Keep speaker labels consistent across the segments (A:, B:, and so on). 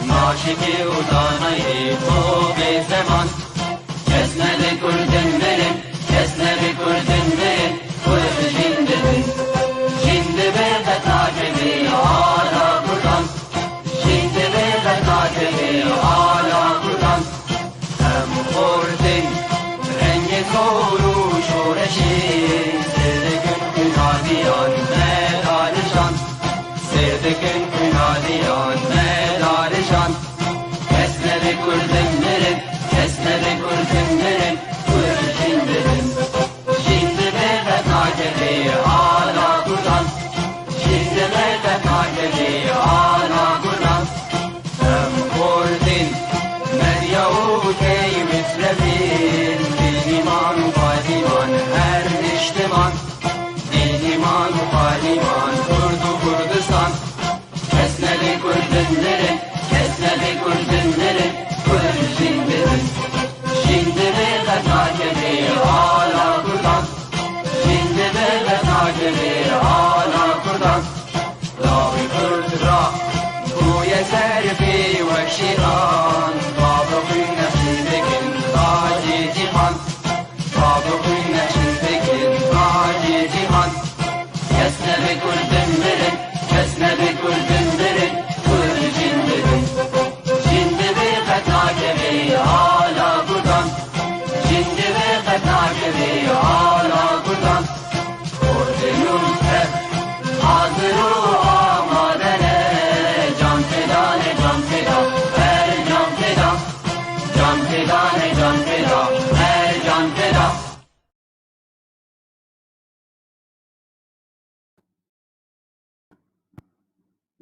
A: Maşiki udanayı to zaman. Kesne kurdun benim, kesne kurdun benim, kurdu jindibin. Jindibe gata kevi ala kurdan. Jindibe gata kevi ala kurdan. Hem kurdin rengi zoru şoreşi. Serdekün günadiyan medalişan. Serdekün günadiyan medalişan. Kesne kurdun benim, kesne kurdun benim, kurdu jindibin. Jindibe gata kevi ala kurdan. Jindibe gata kevi ala kurdan. Hem kurdin medya u keymitrevin. Din iman u paliman her niştiman. Din iman u paliman kurdu Kurdistan. Kesneli kurdinleri, kesneli kurdinleri, kurdu jindibin. Jindibe gata kevi ala kurdan. Jindibe gata kevi ala kurdan. Lavi kurdra kuye serfi ve şiran. Babı nefsidekin taci cihan. Babı nefsidekin taci cihan. Kesne kurdun berin, kesne kurdun berin, kurdu jindibin. Jindibe gata kevi ala kurdan. Jindibe gata kevi ala kurdan. Kurdunun hep hazır o amadene. Can feda ne can feda, her can feda. Can feda ne can feda, her can feda.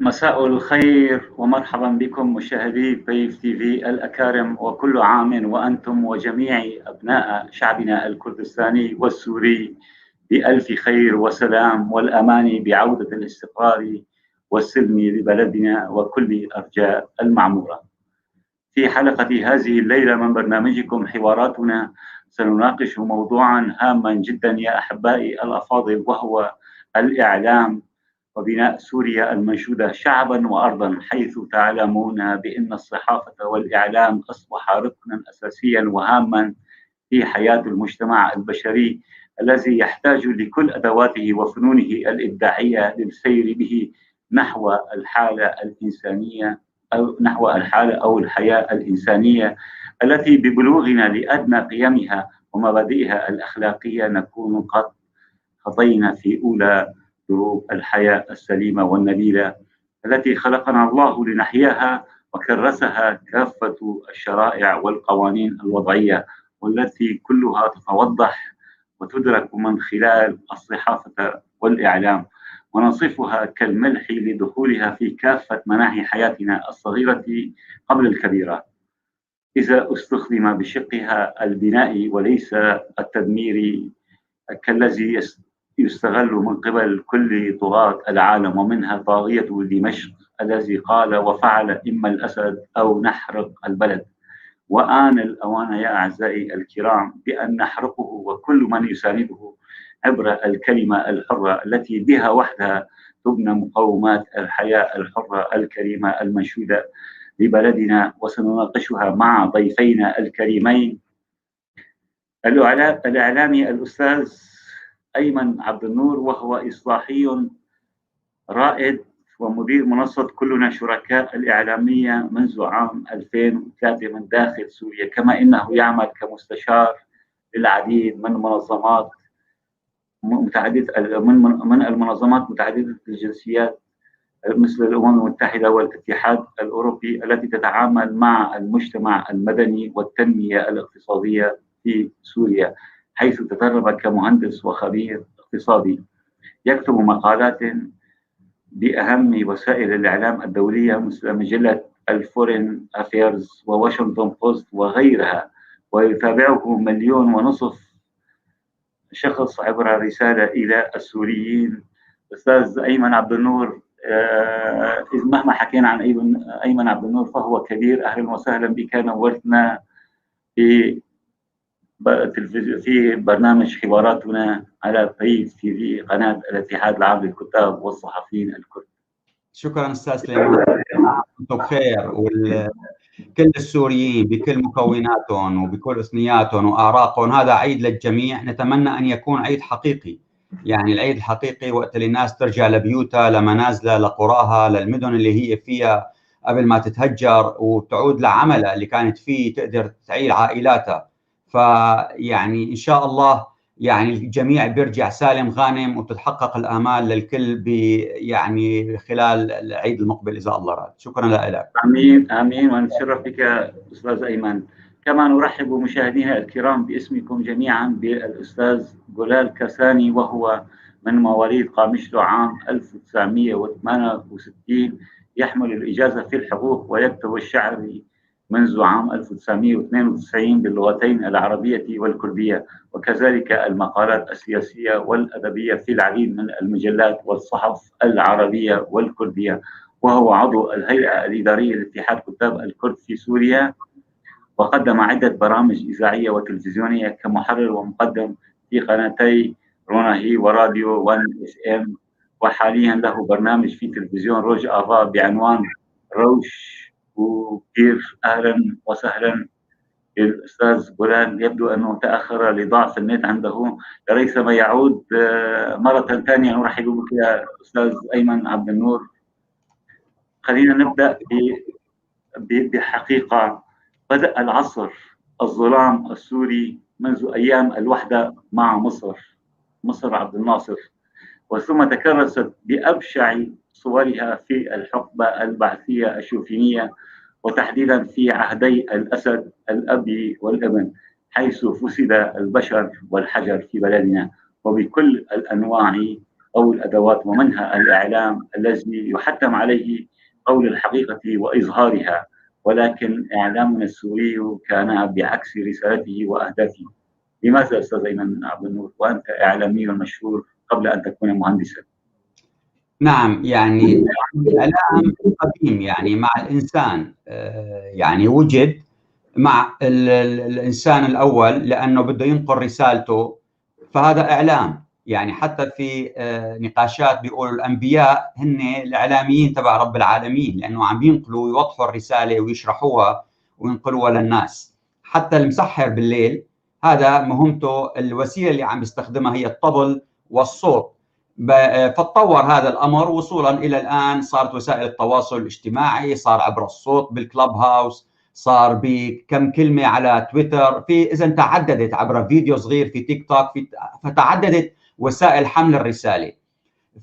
B: مساء الخير ومرحبا بكم مشاهدي بيف تي في الأكارم، وكل عام وأنتم وجميع أبناء شعبنا الكردستاني والسوري بألف خير وسلام والأمان بعودة الاستقرار والسلم لبلدنا وكل أرجاء المعمورة. في حلقة هذه الليلة من برنامجكم حواراتنا سنناقش موضوعا هاما جدا يا أحبائي الأفاضل، وهو الإعلام وبناء سوريا المنشودة شعبا وأرضا، حيث تعلمون بأن الصحافة والإعلام أصبح ركنا أساسيا وهاما في حياة المجتمع البشري الذي يحتاج لكل أدواته وفنونه الإبداعية للسير به نحو الحالة الإنسانية أو نحو الحالة أو الحياة الإنسانية التي ببلوغنا لأدنى قيمها ومبادئها الأخلاقية نكون قد خطينا في أولى دروب الحياة السليمة والنبيلة التي خلقنا الله لنحياها وكرسها كافة الشرائع والقوانين الوضعية، والتي كلها تتوضح وتدرك من خلال الصحافة والإعلام، ونصفها كالملح لدخولها في كافة مناحي حياتنا الصغيرة قبل الكبيرة، إذا استخدم بشقها البنائي وليس التدميري كالذي يستغل من قبل كل طغاة العالم، ومنها طاغية دمشق الذي قال وفعل إما الأسد أو نحرق البلد. وآن الأوان يا أعزائي الكرام بأن نحرقه وكل من يسانده عبر الكلمة الحرة التي بها وحدها تبنى مقومات الحياة الحرة الكريمة المنشودة لبلدنا. وسنناقشها مع ضيفينا الكريمين الإعلامي الأستاذ أيمن عبد النور، وهو إصلاحي رائد ومدير منصة كلنا شركاء الإعلامية منذ عام 2003 من داخل سوريا، كما إنه يعمل كمستشار للعديد من منظمات متعددة من المنظمات متعددة الجنسيات مثل الأمم المتحدة والاتحاد الأوروبي التي تتعامل مع المجتمع المدني والتنمية الاقتصادية في سوريا، حيث تدرب كمهندس وخبير اقتصادي. يكتب مقالات بأهم وسائل الإعلام الدولية مثل مجلة الفورين أفيرز وواشنطن بوست وغيرها، ويتابعه 1.5 مليون شخص عبر رسالة إلى السوريين. أستاذ أيمن عبد النور، إذ مهما حكينا عن أيمن عبد النور فهو كبير. أهلا وسهلا بك، نورتنا في برنامج حواراتنا على بيف تي في قناة الاتحاد العام للكتاب والصحفيين الكرد.
C: شكرا أستاذ سليمان، وانتم بخير، وكل السوريين بكل مكوناتهم وبكل اثنياتهم واعراقهم. هذا عيد للجميع، نتمنى ان يكون عيد حقيقي، يعني العيد الحقيقي وقت اللي الناس ترجع لبيوتها، لمنازلها، لقراها، للمدن اللي هي فيها قبل ما تتهجر، وتعود لعملها اللي كانت فيه، تقدر تعيل عائلاتها. فيعني ان شاء الله يعني الجميع بيرجع سالم غانم وتتحقق الامال للكل يعني خلال العيد المقبل اذا الله راد. شكرا لك.
B: امين امين، ونتشرف بك استاذ ايمن. كما نرحب مشاهدينا الكرام باسمكم جميعا بالاستاذ جلال كساني، وهو من مواليد قامشلو عام 1968، يحمل الاجازة في الحقوق ويكتب الشعر منذ عام 1992 باللغتين العربية والكردية، وكذلك المقالات السياسية والأدبية في العديد من المجلات والصحف العربية والكردية، وهو عضو الهيئة الإدارية لاتحاد كتاب الكرد في سوريا، وقدم عدة برامج إذاعية وتلفزيونية كمحرر ومقدم في قناتي روناهي وراديو 1 FM، وحاليا له برنامج في تلفزيون روج آفا بعنوان روش وكيف. اهلا وسهلا الاستاذ جولان، يبدو انه تاخر لضعف النت عنده، لريثما يعود مرة ثانية. نرحب بك يا استاذ ايمن عبد النور. خلينا نبدا بحقيقة: بدا العصر الظلام السوري منذ ايام الوحدة مع مصر عبد الناصر، وثم تكرست بابشع صورها في الحقبة البعثيه الشوفينيه، وتحديدا في عهدي الأسد الأب والابن، حيث فسد البشر والحجر في بلدنا وبكل الأنواع أو الأدوات، ومنها الإعلام الذي يحتم عليه قول الحقيقة وإظهارها، ولكن إعلامنا السوري كان بعكس رسالته وأهدافه. لماذا أستاذ أيمن عبد النور وأنت إعلامي مشهور قبل أن تكون مهندسا؟
C: نعم، يعني الإعلام قديم، يعني مع الإنسان، يعني وجد مع الإنسان الأول لأنه بده ينقل رسالته، فهذا إعلام. يعني حتى في نقاشات بيقولوا الأنبياء هن الإعلاميين تبع رب العالمين، لأنه عم ينقلوا ويوضحوا الرسالة ويشرحوها وينقلوها للناس. حتى المسحر بالليل هذا مهمته، الوسيلة اللي عم بيستخدمها هي الطبل والصوت. فتطور هذا الامر وصولا الى الان، صارت وسائل التواصل الاجتماعي، صار عبر الصوت بالكلب هاوس، صار بكم كلمة على تويتر، في اذا تعددت عبر فيديو صغير في تيك توك، في فتعددت وسائل حمل الرسالة.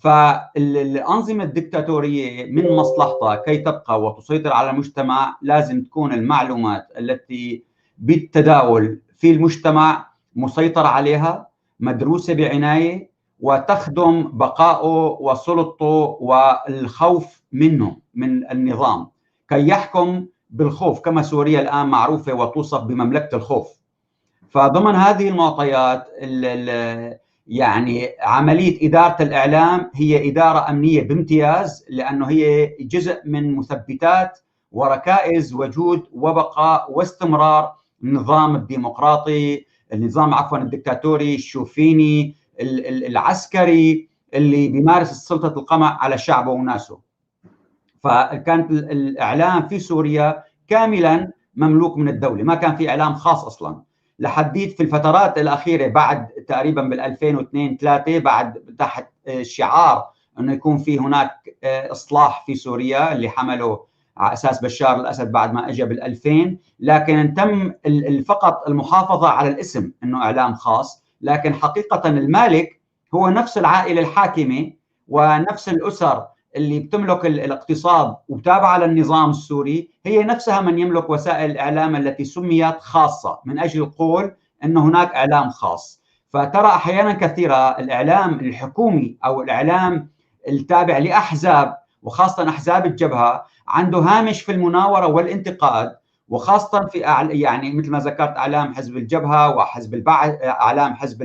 C: فالانظمه الدكتاتورية من مصلحتها كي تبقى وتسيطر على المجتمع لازم تكون المعلومات التي بالتداول في المجتمع مسيطر عليها، مدروسة بعناية، وتخدم بقائه وسلطته والخوف منه من النظام، كي يحكم بالخوف، كما سوريا الآن معروفة وتوصف بمملكة الخوف. فضمن هذه المعطيات يعني عملية إدارة الإعلام هي إدارة أمنية بامتياز، لأنه هي جزء من مثبتات وركائز وجود وبقاء واستمرار النظام الديمقراطي، النظام عفوا الدكتاتوري الشوفيني العسكري اللي بيمارس سلطة القمع على شعبه وناسه. فكانت الإعلام في سوريا كاملا مملوك من الدولة، ما كان في إعلام خاص أصلا لحديت في الفترات الأخيرة بعد تقريبا بال 2002-3 بعد تحت شعار أنه يكون في هناك إصلاح في سوريا اللي حمله على أساس بشار الأسد بعد ما أجى بال 2000، لكن تم فقط المحافظة على الاسم أنه إعلام خاص، لكن حقيقة المالك هو نفس العائلة الحاكمة ونفس الأسر اللي بتملك الاقتصاد وتابعة للنظام السوري، هي نفسها من يملك وسائل الإعلام التي سميت خاصة من أجل القول أن هناك إعلام خاص. فترى أحيانا كثيرة الإعلام الحكومي أو الإعلام التابع لأحزاب، وخاصة أحزاب الجبهة، عنده هامش في المناورة والانتقاد، وخاصة في يعني مثل ما ذكرت إعلام حزب الجبهة وحزب البعث، إعلام حزب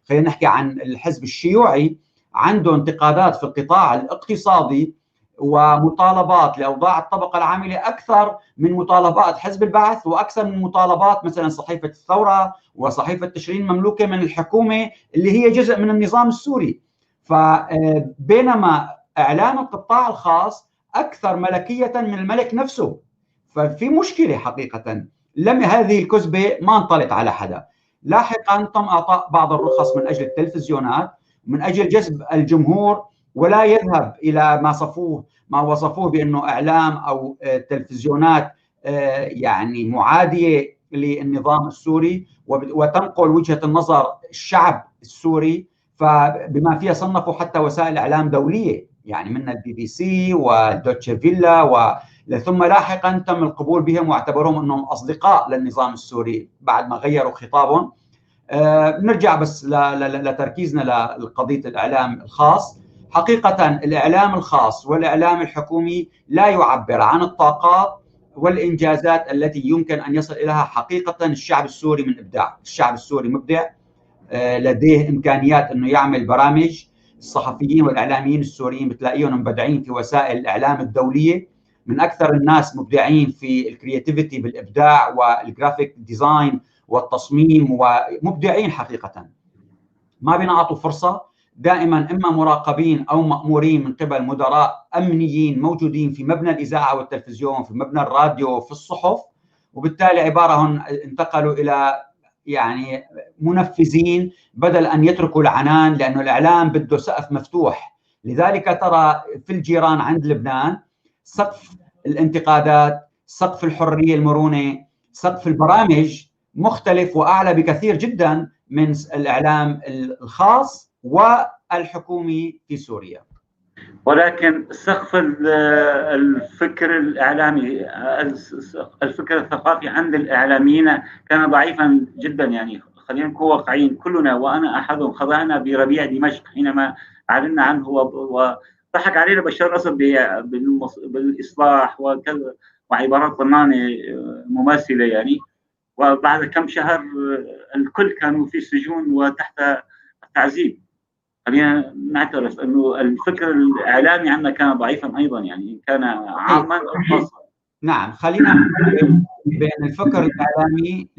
C: خلينا نحكي عن الحزب الشيوعي، عنده انتقادات في القطاع الاقتصادي ومطالبات لأوضاع الطبقة العاملة أكثر من مطالبات حزب البعث، وأكثر من مطالبات مثلا صحيفة الثورة وصحيفة تشرين مملوكة من الحكومة اللي هي جزء من النظام السوري. فبينما إعلام القطاع الخاص أكثر ملكية من الملك نفسه. ففي مشكلة حقيقة، لم هذه الكذبة ما انطلت على حدا. لاحقا تم إعطاء بعض الرخص من أجل التلفزيونات، من أجل جذب الجمهور ولا يذهب إلى ما وصفوه بأنه إعلام أو تلفزيونات يعني معادية للنظام السوري وتنقل وجهة النظر الشعب السوري، فبما فيها صنفوا حتى وسائل إعلام دولية، يعني منها البي بي سي ودوتشي فيلا، ثم لاحقا تم القبول بهم واعتبروهم أنهم أصدقاء للنظام السوري بعد ما غيروا خطابهم. نرجع بس لتركيزنا لقضية الإعلام الخاص. حقيقة الإعلام الخاص والإعلام الحكومي لا يعبر عن الطاقات والإنجازات التي يمكن أن يصل إليها حقيقة الشعب السوري من إبداع. الشعب السوري مبدع، لديه إمكانيات أنه يعمل برامج. الصحفيين والإعلاميين السوريين بتلاقيهم مبدعين في وسائل الإعلام الدولية، من أكثر الناس مبدعين في ال creativity بالإبداع وال graphic design والتصميم، ومبدعين حقيقة. ما بينعطوا فرصة، دائما إما مراقبين أو مأمورين من قبل مدراء أمنيين موجودين في مبنى الإذاعة والتلفزيون، في مبنى الراديو، في الصحف، وبالتالي عبارة هن انتقلوا إلى يعني منفذين بدل أن يتركوا العنان، لأنه الإعلام بده سقف مفتوح. لذلك ترى في الجيران عند لبنان سقف الانتقادات، سقف الحرية المرونة، سقف البرامج مختلف وأعلى بكثير جدا من الإعلام الخاص والحكومي في سوريا.
B: ولكن سقف الفكر الإعلامي، الفكر الثقافي عند الإعلاميين كان ضعيفا جدا. يعني خلينا نكون واقعيين كلنا، وأنا أحدهم، خضعنا بربيع دمشق حينما أعلنا عنه، وضحك علينا بشار الأسد بالإصلاح وكذا وعبارات طنانة مماثلة يعني. وبعد كم شهر الكل كانوا في السجون وتحت التعذيب. خلينا نعترف انه الفكر الاعلامي عندنا كان ضعيفا ايضا، يعني ان كان عاما او خاصا.
C: نعم، خلينا بين الفكر الاعلامي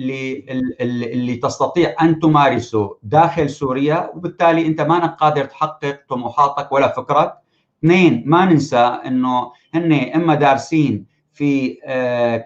C: اللي تستطيع ان تمارسه داخل سوريا، وبالتالي انت ما قادر تحقق طموحاتك ولا فكرك. اثنين، ما ننسى انه هن اما دارسين في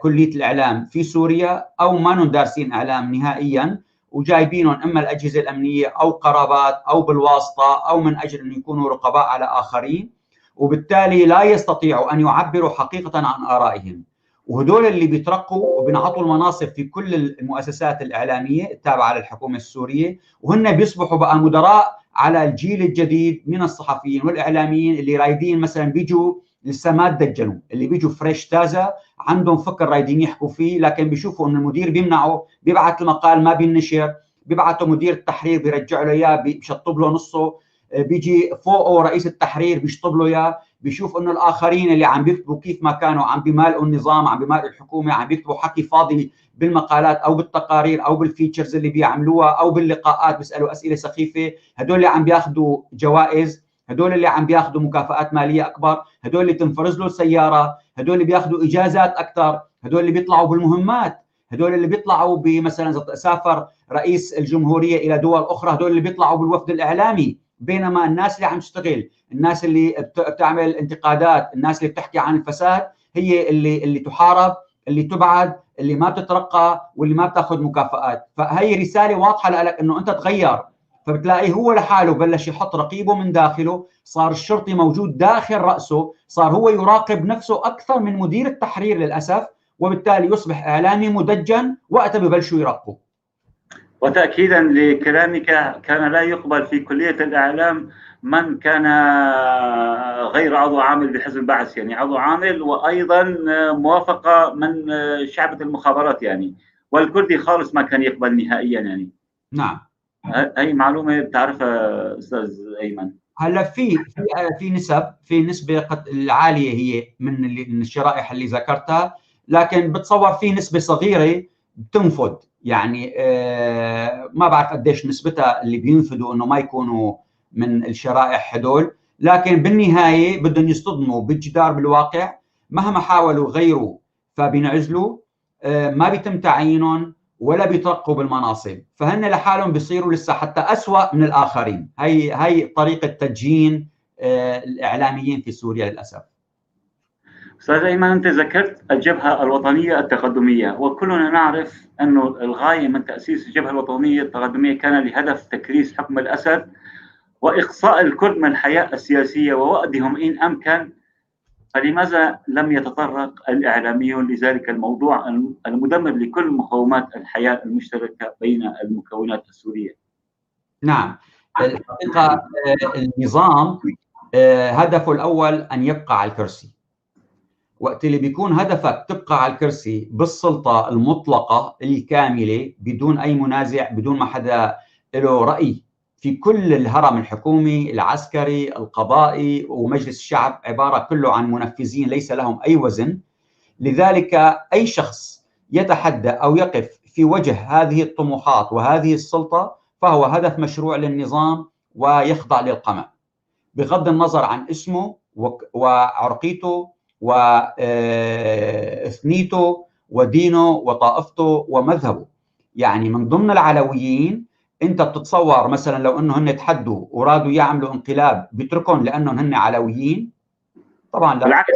C: كلية الإعلام في سوريا أو ما دارسين إعلام نهائياً، وجايبينهم إما الأجهزة الأمنية أو قرابات أو بالواسطة أو من أجل أن يكونوا رقباء على آخرين، وبالتالي لا يستطيعوا أن يعبروا حقيقة عن آرائهم. وهدول اللي بيترقوا وبينعطوا المناصب في كل المؤسسات الإعلامية التابعة للحكومة السورية، وهن بيصبحوا بقى مدراء على الجيل الجديد من الصحفيين والإعلاميين اللي رايدين مثلا بيجوا لسه ما تدجنوا، اللي بيجوا fresh تازه عندهم فكر رايدين يحكوا فيه، لكن بيشوفوا انه المدير بيمنعه، بيبعث المقال ما بينشر، بيبعته مدير التحرير بيرجع له اياه، بيشطب له نصه، بيجي فوقه رئيس التحرير بيشطب له اياه، بيشوف انه الاخرين اللي عم بيكتبوا كيف ما كانوا عم بيمالئوا النظام، عم بيمالئوا الحكومة، عم بيكتبوا حكي فاضي بالمقالات او بالتقارير او بال features اللي بيعملوها او باللقاءات، بيسالوا اسئلة سخيفة، هدول اللي عم بياخذوا جوائز، هدول اللي عم بياخذوا مكافآت ماليه اكبر، هدول اللي تنفرز له السيارة، هدول اللي بياخذوا اجازات اكثر، هدول اللي بيطلعوا بالمهمات، هدول اللي بيطلعوا بمثلا اذا سافر رئيس الجمهورية الى دول اخرى، هدول اللي بيطلعوا بالوفد الاعلامي. بينما الناس اللي عم تشتغل، الناس اللي بتعمل انتقادات، الناس اللي بتحكي عن الفساد، هي اللي تحارب، اللي تبعد، اللي ما بتترقى، واللي ما بتاخذ مكافآت. فهي رسالة واضحة لك انه انت تغير. فبتلاقي هو لحاله بلش يحط رقيبه من داخله، صار الشرطي موجود داخل رأسه، صار هو يراقب نفسه أكثر من مدير التحرير للأسف، وبالتالي يصبح إعلامي مدجن وقتها ببلشوا يراقبوا.
B: وتأكيدا لكلامك، كان لا يقبل في كلية الإعلام من كان غير عضو عامل بحزب البعث، يعني عضو عامل وأيضا موافقة من شعبة المخابرات يعني، والكردي خالص ما كان يقبل نهائيا يعني.
C: نعم،
B: أي معلومة بتعرفها أستاذ أيمن؟
C: هلا في في نسب، في نسبة العالية هي من الشرائح اللي ذكرتها، لكن بتصور في نسبة صغيرة بتنفذ، يعني ما بعرف قديش نسبتها اللي بينفذوا انه ما يكونوا من الشرائح هدول، لكن بالنهاية بدهم يصطدموا بالجدار بالواقع، مهما حاولوا غيروا فبينعزلوا، ما بيتم تعيينهم ولا بيترقوا بالمناصب، فهن لحالهم بيصيروا لسه حتى أسوأ من الآخرين. هي طريقة تدجين الإعلاميين في سوريا للأسف.
B: أستاذ أيمن، أنت ذكرت الجبهة الوطنية التقدمية، وكلنا نعرف أن الغاية من تأسيس الجبهة الوطنية التقدمية كان لهدف تكريس حكم الأسد وإقصاء الكرد من الحياة السياسية ووأدهم إن أمكن، فلماذا لم يتطرق الإعلاميون لذلك الموضوع المدمر لكل مقومات الحياة المشتركة بين المكونات السورية؟
C: نعم، الحقيقة النظام هدفه الأول أن يبقى على الكرسي. وقت اللي بيكون هدفك تبقى على الكرسي بالسلطة المطلقة الكاملة بدون أي منازع، بدون ما حدا له رأي في كل الهرم الحكومي العسكري القضائي ومجلس الشعب، عبارة كله عن منفذين ليس لهم أي وزن. لذلك أي شخص يتحدى أو يقف في وجه هذه الطموحات وهذه السلطة فهو هدف مشروع للنظام ويخضع للقمع، بغض النظر عن اسمه وعرقيته واثنيته ودينه وطائفته ومذهبه. يعني من ضمن العلويين انت بتتصور مثلا لو انه هن تحدوا ورادوا يعملوا انقلاب بيتركهم لانهم هن علويين؟ طبعا لا،
B: بالعكس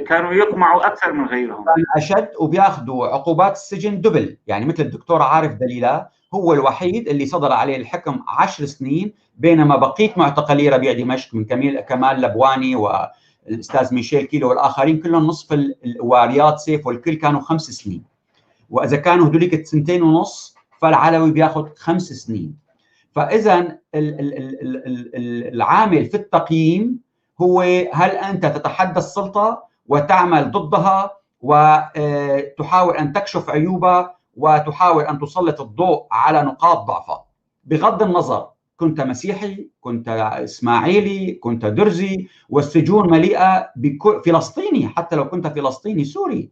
B: كانوا يقمعوا اكثر من غيرهم،
C: كان اشد، وبياخذوا عقوبات السجن دبل. يعني مثل الدكتور عارف دليلة هو الوحيد اللي صدر عليه الحكم 10 سنين، بينما بقية معتقلي ربيع دمشق من كمال لبواني والاستاذ ميشيل كيلو والاخرين كلهم نصف، ورياض سيف والكل كانوا 5 سنين. واذا كانوا هذوليك 2.5 سنين فالعلوي بياخذ 5 سنين. فاذا العامل في التقييم هو هل انت تتحدى السلطة وتعمل ضدها وتحاول ان تكشف عيوبها وتحاول ان تسلط الضوء على نقاط ضعفها، بغض النظر كنت مسيحي، كنت اسماعيلي، كنت درزي، والسجون مليئة بكل فلسطيني، حتى لو كنت فلسطيني سوري.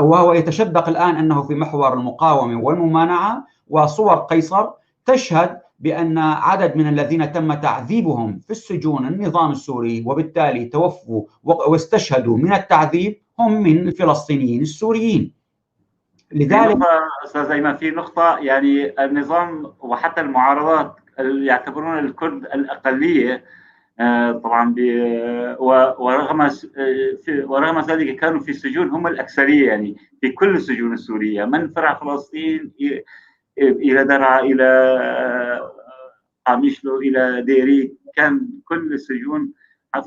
C: وهو يتشدق الآن أنه في محور المقاومة والممانعة، وصور قيصر تشهد بأن عدد من الذين تم تعذيبهم في السجون النظام السوري وبالتالي توفوا واستشهدوا من التعذيب هم من الفلسطينيين السوريين. لذلك
B: أستاذ أيمن في نقطة، يعني النظام وحتى المعارضات يعتبرون الكرد الأقلية طبعا، ورغم ذلك كانوا في السجون هم الأكثرية، يعني في كل السجون السورية من فرع فلسطين إلى درعا إلى قامشلو إلى ديريك، كان كل السجون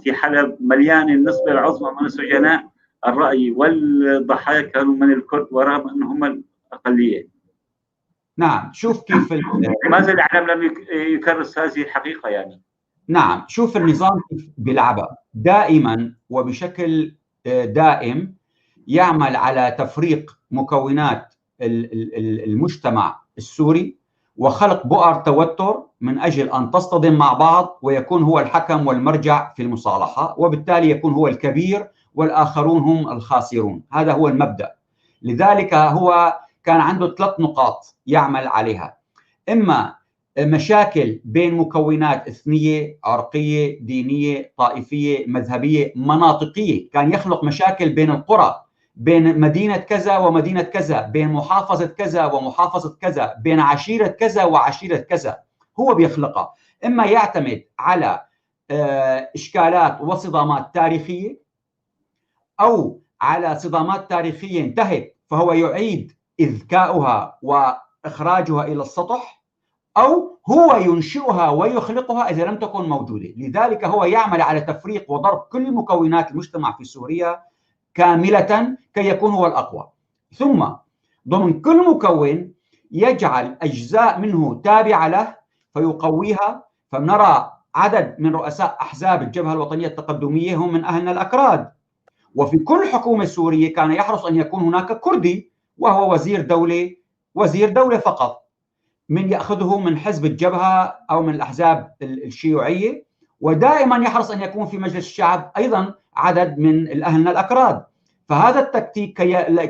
B: في حلب مليانة، النسبة العظمى من السجناء الرأي والضحايا كانوا من الكرد، ورغم أنهم الأقلية.
C: نعم، شوف كيف
B: لماذا الإعلام لم يكرس هذه الحقيقة يعني؟
C: نعم، شوف النظام كيف بيلعبها دائما وبشكل دائم، يعمل على تفريق مكونات المجتمع السوري وخلق بؤر توتر من أجل أن تصطدم مع بعض، ويكون هو الحكم والمرجع في المصالحة، وبالتالي يكون هو الكبير والآخرون هم الخاسرون. هذا هو المبدأ. لذلك هو كان عنده 3 نقاط يعمل عليها: إما مشاكل بين مكونات إثنية، عرقية، دينية، طائفية، مذهبية، مناطقية، كان يخلق مشاكل بين القرى، بين مدينة كذا ومدينة كذا، بين محافظة كذا ومحافظة كذا، بين عشيرة كذا وعشيرة كذا، هو بيخلقها. إما يعتمد على إشكالات وصدامات تاريخية، أو على صدامات تاريخية انتهت فهو يعيد إذكاؤها وإخراجها إلى السطح، أو هو ينشئها ويخلقها إذا لم تكن موجودة. لذلك هو يعمل على تفريق وضرب كل مكونات المجتمع في سوريا كاملة كي يكون هو الأقوى. ثم ضمن كل مكون يجعل أجزاء منه تابعة له فيقويها. فنرى عدد من رؤساء أحزاب الجبهة الوطنية التقدمية هم من أهلنا الأكراد، وفي كل حكومة سورية كان يحرص أن يكون هناك كردي وهو وزير دولة، وزير دولة فقط، من يأخذه من حزب الجبهة أو من الأحزاب الشيوعية، ودائما يحرص أن يكون في مجلس الشعب أيضا عدد من أهلنا الأكراد. فهذا التكتيك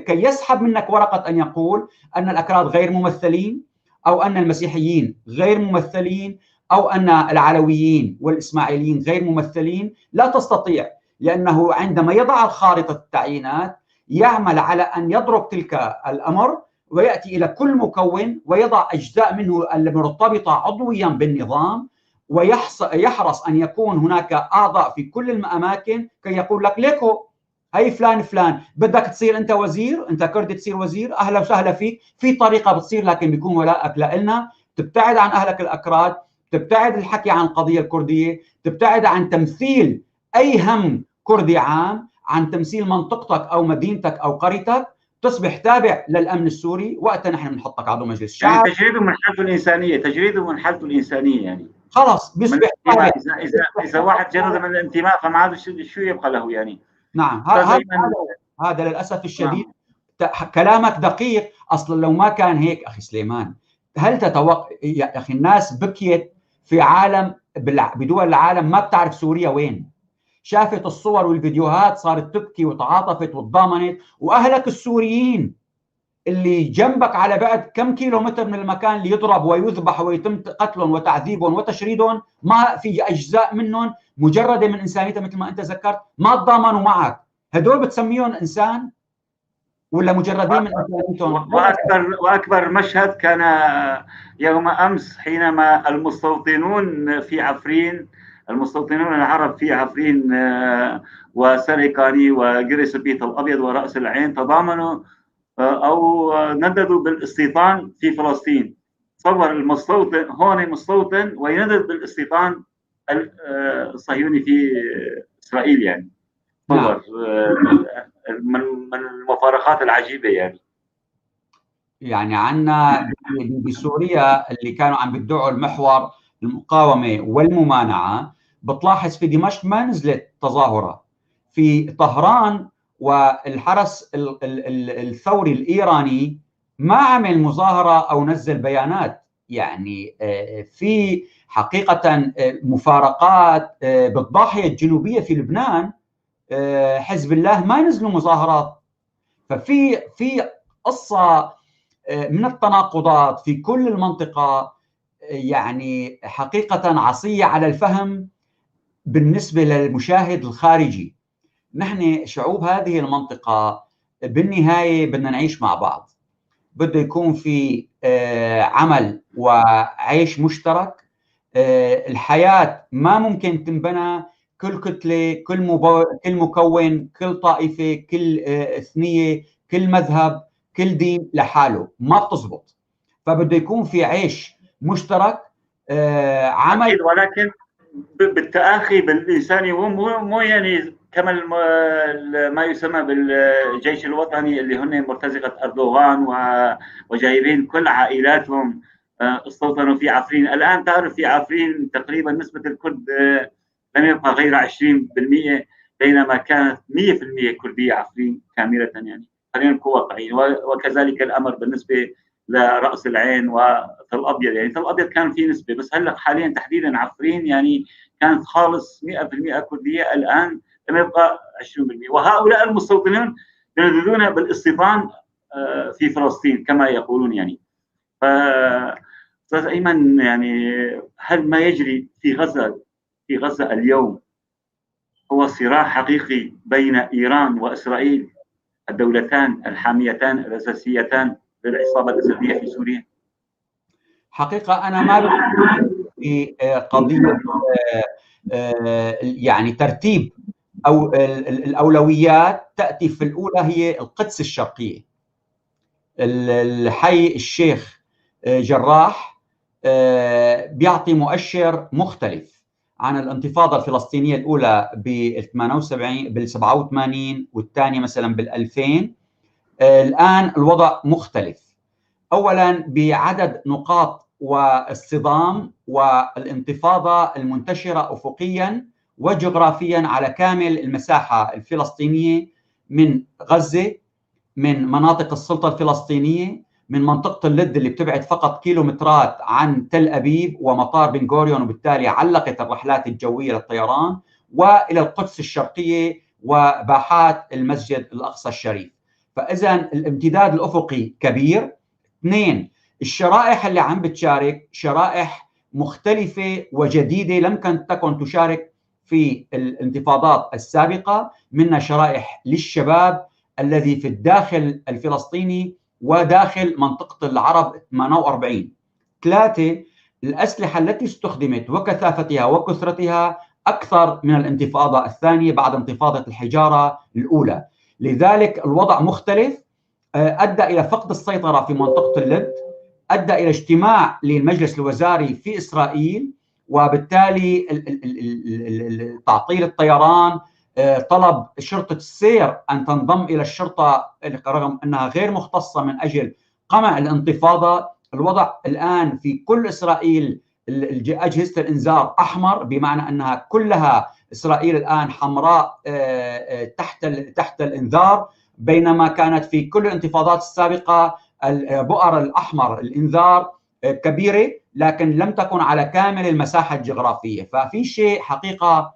C: كي يسحب منك ورقة أن يقول أن الأكراد غير ممثلين، أو أن المسيحيين غير ممثلين، أو أن العلويين والإسماعيليين غير ممثلين. لا تستطيع، لأنه عندما يضع خارطة التعيينات يعمل على أن يضرب تلك الأمر ويأتي إلى كل مكون ويضع أجزاء منه المرتبطة عضويا بالنظام، ويحرص أن يكون هناك أعضاء في كل الأماكن كي يقول لك ليكو هي فلان فلان بدك تصير انت وزير، انت كردي تصير وزير، اهلا وسهلا فيك، في طريقه بتصير، لكن بيكون ولائك لنا، تبتعد عن اهلك الاكراد، تبتعد الحكي عن القضية الكردية، تبتعد عن تمثيل اي هم كردي عام، عن تمثيل منطقتك او مدينتك او قريتك، تصبح تابع للامن السوري، وقتها نحن بنحطك عضو مجلس الشعب.
B: يعني تجريده من حالته الانسانية، تجريده من حالته الانسانية يعني
C: خلص بيصبح
B: تابع. اذا واحد جرد من الانتماء فما عاد شو يبقى له يعني.
C: نعم، هذا للاسف الشديد. نعم. كلامك دقيق، اصلا لو ما كان هيك اخي سليمان، هل تتوقع يا اخي الناس بكيت في عالم بدول العالم ما بتعرف سوريا وين، شافت الصور والفيديوهات صارت تبكي وتعاطفت وتضامنت، واهلك السوريين اللي جنبك على بعد كم كيلومتر من المكان اللي يضرب ويذبح ويتم قتلهم وتعذيبهم وتشريدهم، ما في اجزاء منهم مجرده من انسانيتها مثل ما انت ذكرت، ما تضامنوا معك، هدول بتسميهم انسان ولا مجردين من انسانيتهم؟
B: واكبر مشهد كان يوم امس حينما المستوطنون في عفرين، المستوطنون العرب في عفرين وسرقاني وجرس بيت الابيض وراس العين تضامنوا او نددوا بالاستيطان في فلسطين. تصور المستوطن هون مستوطن ويندد بالاستيطان الصهيوني في اسرائيل يعني. تصور من المفارقات العجيبة يعني.
C: يعني عندنا بسوريا اللي كانوا عم بيدعوا المحور المقاومة والممانعه، بتلاحظ في دمشق ما نزلت تظاهرة، في طهران والحرس الثوري الايراني ما عمل مظاهره او نزل بيانات. يعني في حقيقة مفارقات. بالضاحيه الجنوبية في لبنان حزب الله ما نزلوا مظاهرات. ففي قصة من التناقضات في كل المنطقة، يعني حقيقة عصية على الفهم بالنسبة للمشاهد الخارجي. نحن شعوب هذه المنطقة بالنهاية بدنا نعيش مع بعض، بده يكون في عمل وعيش مشترك. الحياة ما ممكن تنبنى كل كتلة، كل مكون، كل طائفة، كل اثنية، كل مذهب، كل دين لحاله، ما بتزبط. فبده يكون في عيش مشترك، عمل،
B: ولكن بالتآخي بالإنساني، مو يعني كما ما يسمى بالجيش الوطني اللي هن مرتزقة أردوغان وجايبين كل عائلاتهم استوطنوا في عفرين. الآن تعرف في عفرين تقريبا نسبة الكرد لم يبقى غير 20%، بينما كانت 100% كردية عفرين كاملة يعني، خلينا نكون واقعيين. وكذلك الأمر بالنسبة لرأس العين وتل أبيض، يعني تل أبيض كان في نسبة، بس هلا حاليا تحديدا عفرين يعني كانت خالص 100% كردية، الآن لم يبقى 20%. وهؤلاء المستوطنون ينددون بالاستيطان في فلسطين كما يقولون يعني. فأستاذ أيمن، يعني هل ما يجري في غزة اليوم هو صراع حقيقي بين إيران وإسرائيل، الدولتان الحاميتان الأساسيتان للعصابة الأسدية في سوريا؟
C: حقيقة أنا ما في قضية يعني ترتيب أو الأولويات تأتي في الأولى هي القدس الشرقية، الحي الشيخ جراح بيعطي مؤشر مختلف عن الانتفاضة الفلسطينية الأولى بال 78 بال 87 والثانية مثلا بال 2000. الآن الوضع مختلف، أولا بعدد نقاط والصدام والانتفاضة المنتشرة أفقيا وجغرافيا على كامل المساحة الفلسطينية، من غزة، من مناطق السلطة الفلسطينية، من منطقة اللد اللي بتبعد فقط كيلومترات عن تل أبيب ومطار بن غوريون، وبالتالي علقت الرحلات الجوية للطيران، وإلى القدس الشرقية وباحات المسجد الأقصى الشريف. فإذا الامتداد الأفقي كبير. اثنين، الشرائح اللي عم بتشارك شرائح مختلفة وجديدة لم تكن تشارك في الانتفاضات السابقة، منها شرائح للشباب الذي في الداخل الفلسطيني وداخل منطقة العرب 48. ثلاثة، الأسلحة التي استخدمت وكثافتها وكثرتها أكثر من الانتفاضة الثانية بعد انتفاضة الحجارة الأولى. لذلك الوضع مختلف، أدى إلى فقد السيطرة في منطقة اللد، أدى إلى اجتماع للمجلس الوزاري في إسرائيل، وبالتالي تعطيل الطيران، طلب شرطة السير أن تنضم إلى الشرطة رغم أنها غير مختصة من أجل قمع الانتفاضة. الوضع الآن في كل إسرائيل أجهزة الإنذار أحمر، بمعنى أنها كلها إسرائيل الآن حمراء تحت الإنذار، بينما كانت في كل الانتفاضات السابقة البؤر الأحمر الإنذار كبيرة، لكن لم تكن على كامل المساحة الجغرافية. ففي شيء حقيقة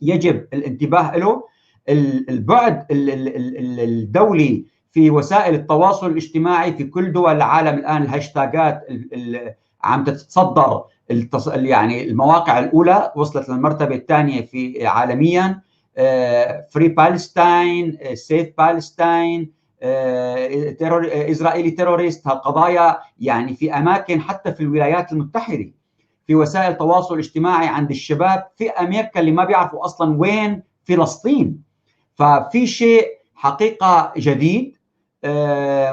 C: يجب الانتباه له، البعد الدولي في وسائل التواصل الاجتماعي في كل دول العالم الآن، الهاشتاجات عم تتصدر يعني المواقع الأولى، وصلت للمرتبة الثانية في عالميا، Free Palestine، Save Palestine، Israeli terrorist. هالقضايا يعني في أماكن حتى في الولايات المتحدة، في وسائل التواصل الاجتماعي عند الشباب في أمريكا اللي ما بيعرفوا أصلا وين فلسطين. ففي شيء حقيقة جديد،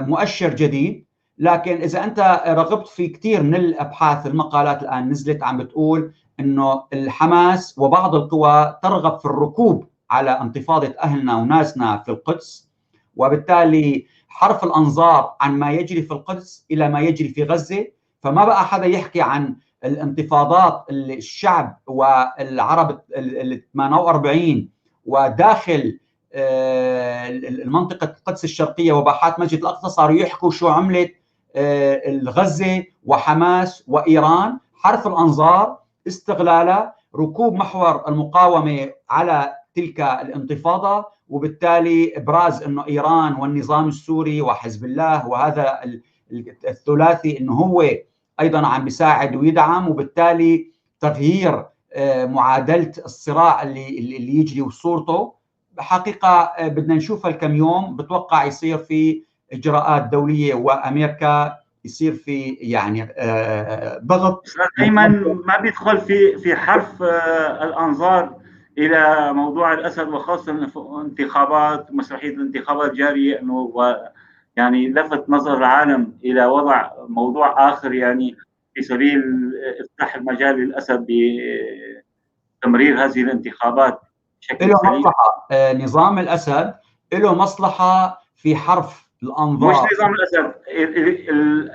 C: مؤشر جديد. لكن إذا أنت رغبت في كثير من الأبحاث، المقالات الآن نزلت عم بتقول إنه الحماس وبعض القوى ترغب في الركوب على انتفاضة أهلنا وناسنا في القدس، وبالتالي حرف الأنظار عن ما يجري في القدس إلى ما يجري في غزة. فما بقى حدا يحكي عن الانتفاضات اللي الشعب والعرب ال 48 وداخل المنطقة القدس الشرقية وباحات مسجد الأقصى، صاروا يحكوا شو عملت الغزة وحماس وإيران. حرف الأنظار، استغلالها، ركوب محور المقاومة على تلك الانتفاضة، وبالتالي إبراز أنه إيران والنظام السوري وحزب الله وهذا الثلاثي أنه هو أيضا عم بيساعد ويدعم، وبالتالي تغيير معادلة الصراع اللي يجري وصورته. حقيقة بدنا نشوفها الكم يوم، بتوقع يصير في إجراءات دولية وأمريكا يصير في يعني ضغط.
B: دائما ما بيدخل في حرف الأنظار إلى موضوع الأسد، وخاصة انتخابات، مسرحية الانتخابات جارية، إنه يعني لفت نظر العالم إلى وضع موضوع آخر، يعني في سبيل افتح المجال للأسد بتمرير هذه الانتخابات بشكل
C: له مصلحة. نظام الأسد له مصلحة في حرف الأنظار،
B: مش نظام الأسد،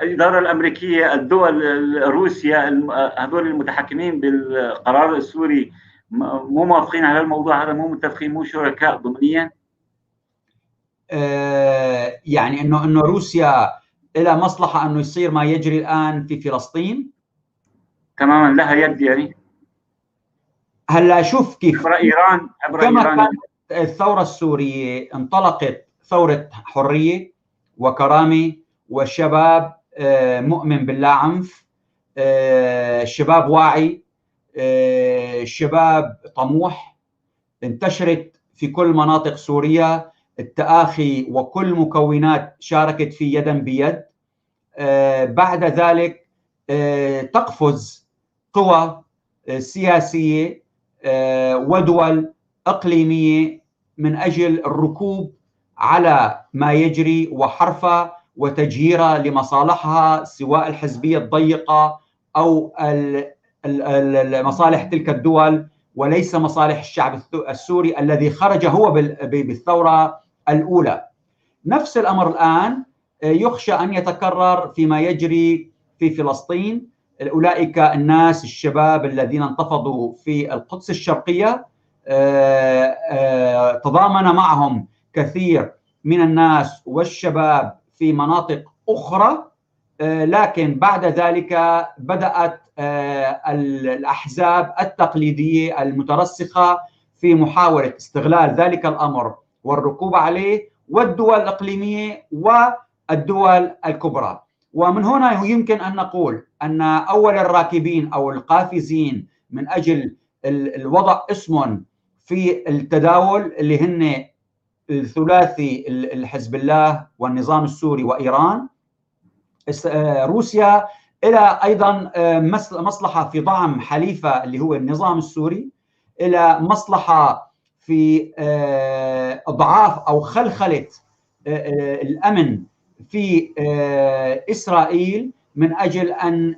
B: الإدارة الأمريكية، الدول، روسيا، هذول المتحكمين بالقرار السوري مو موافقين على الموضوع هذا، مو متفقين، مو شركاء ضمنيا.
C: يعني انه روسيا لها مصلحة انه يصير ما يجري الان في فلسطين
B: تماما، لها يد يعني.
C: هلا شوف كيف
B: عبر ايران، عبر
C: كما
B: ايران
C: كانت الثورة السورية انطلقت ثورة حرية وكرامة، والشباب مؤمن باللا عنف، الشباب واعي، الشباب طموح، انتشرت في كل مناطق سوريا التآخي وكل مكونات شاركت فيه يدا بيد. بعد ذلك تقفز قوى سياسية ودول إقليمية من أجل الركوب على ما يجري وحرفه وتجييره لمصالحها، سواء الحزبية الضيقة أو مصالح تلك الدول، وليس مصالح الشعب السوري الذي خرج هو بالثورة الأولى. نفس الأمر الآن يخشى أن يتكرر فيما يجري في فلسطين. أولئك الناس الشباب الذين انتفضوا في القدس الشرقية تضامن معهم كثير من الناس والشباب في مناطق أخرى، لكن بعد ذلك بدأت الأحزاب التقليدية المترسخة في محاولة استغلال ذلك الأمر والركوب عليه، والدول الإقليمية والدول الكبرى. ومن هنا يمكن أن نقول أن أول الراكبين أو القافزين من أجل الوضع اسم في التداول اللي هن الثلاثي الحزب الله والنظام السوري وإيران. روسيا إلى أيضا مصلحة في دعم حليفة اللي هو النظام السوري. إلى مصلحة في اضعاف او خلخله الامن في اسرائيل من اجل ان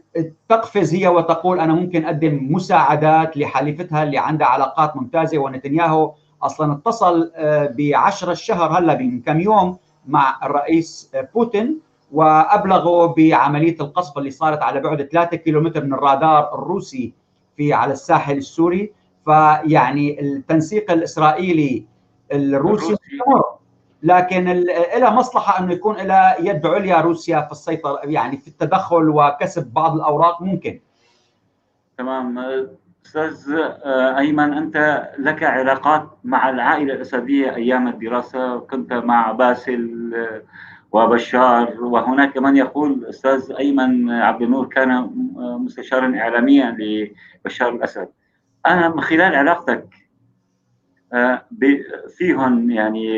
C: تقفز هي وتقول انا ممكن اقدم مساعدات لحليفتها اللي عندها علاقات ممتازة. ونتنياهو اصلا اتصل ب10 الشهر هلا من كم يوم مع الرئيس بوتين وابلغوا بعملية القصف اللي صارت على بعد 3 كيلومتر من الرادار الروسي في على الساحل السوري. فيعني التنسيق الاسرائيلي الروسي مستمر، لكن لها مصلحة انه يكون لها يد عليا روسيا في السيطرة، يعني في التدخل وكسب بعض الاوراق ممكن.
B: تمام. استاذ ايمن، انت لك علاقات مع العائلة الاسدية ايام الدراسة، كنت مع باسل وبشار، وهناك من يقول استاذ ايمن عبد النور كان مستشارا اعلاميا لبشار الاسد. انا من خلال علاقتك فيهم يعني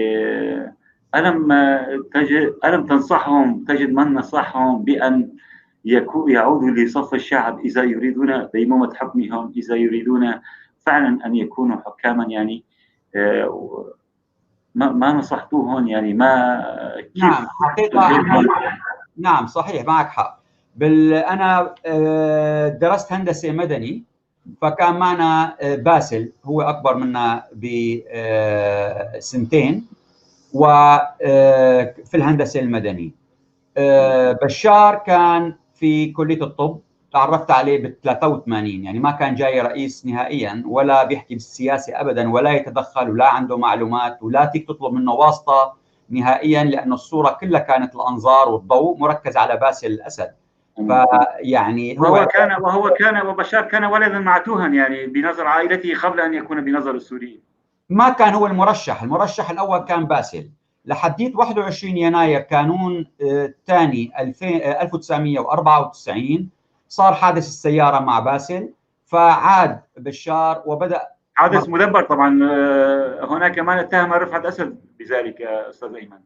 B: ألم تنصحهم، تجد من نصحهم بأن يعودوا لصف الشعب إذا يريدون ديمومة حكمهم، إذا يريدون فعلا أن يكونوا حكاما؟ يعني ما نصحتوهم يعني ما كيف؟
C: نعم حقيقة، نعم صحيح معك حق. أنا درست هندسة مدني، فكان معنا باسل، هو أكبر منا بسنتين، وفي الهندسة المدني. بشار كان في كلية الطب، تعرفت عليه بال 83، يعني ما كان جاي رئيس نهائيا ولا بيحكي بالسياسة أبدا ولا يتدخل ولا عنده معلومات ولا تيك تطلب منه واسطة نهائيا، لأنه الصورة كلها كانت الأنظار والضوء مركز على باسل الأسد. فيعني
B: وهو كان وبشار كان ولدا معتوها يعني بنظر عائلته قبل أن يكون بنظر السوريين.
C: ما كان هو المرشح، المرشح الأول كان باسل. لحديت 21 يناير كانون الثاني 1994 صار حادث السيارة مع باسل، فعاد بشار وبدأ
B: حادث مدبر طبعا. هناك من اتهم رفعت أسد بذلك أستاذ أيمن.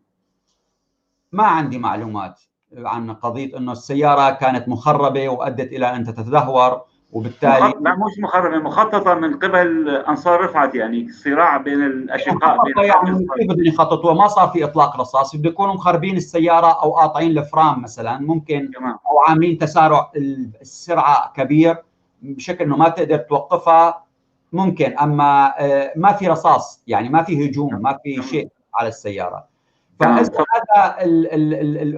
C: ما عندي معلومات عن قضية أنه السيارة كانت مخربة وأدت إلى أن تتدهور، وبالتالي
B: لا مش مخربة، مخططة من قبل أنصار رفعت، يعني صراع بين الأشقاء بين
C: يعني كيف بدهم يخططوها؟ ما صار في إطلاق رصاص، بده يكونوا مخربين السيارة أو قاطعين الفرام مثلا ممكن، أو عاملين تسارع السرعة كبير بشكل إنه ما تقدر توقفها ممكن. أما ما في رصاص، يعني ما في هجوم، ما في شيء على السيارة. فإذا هذا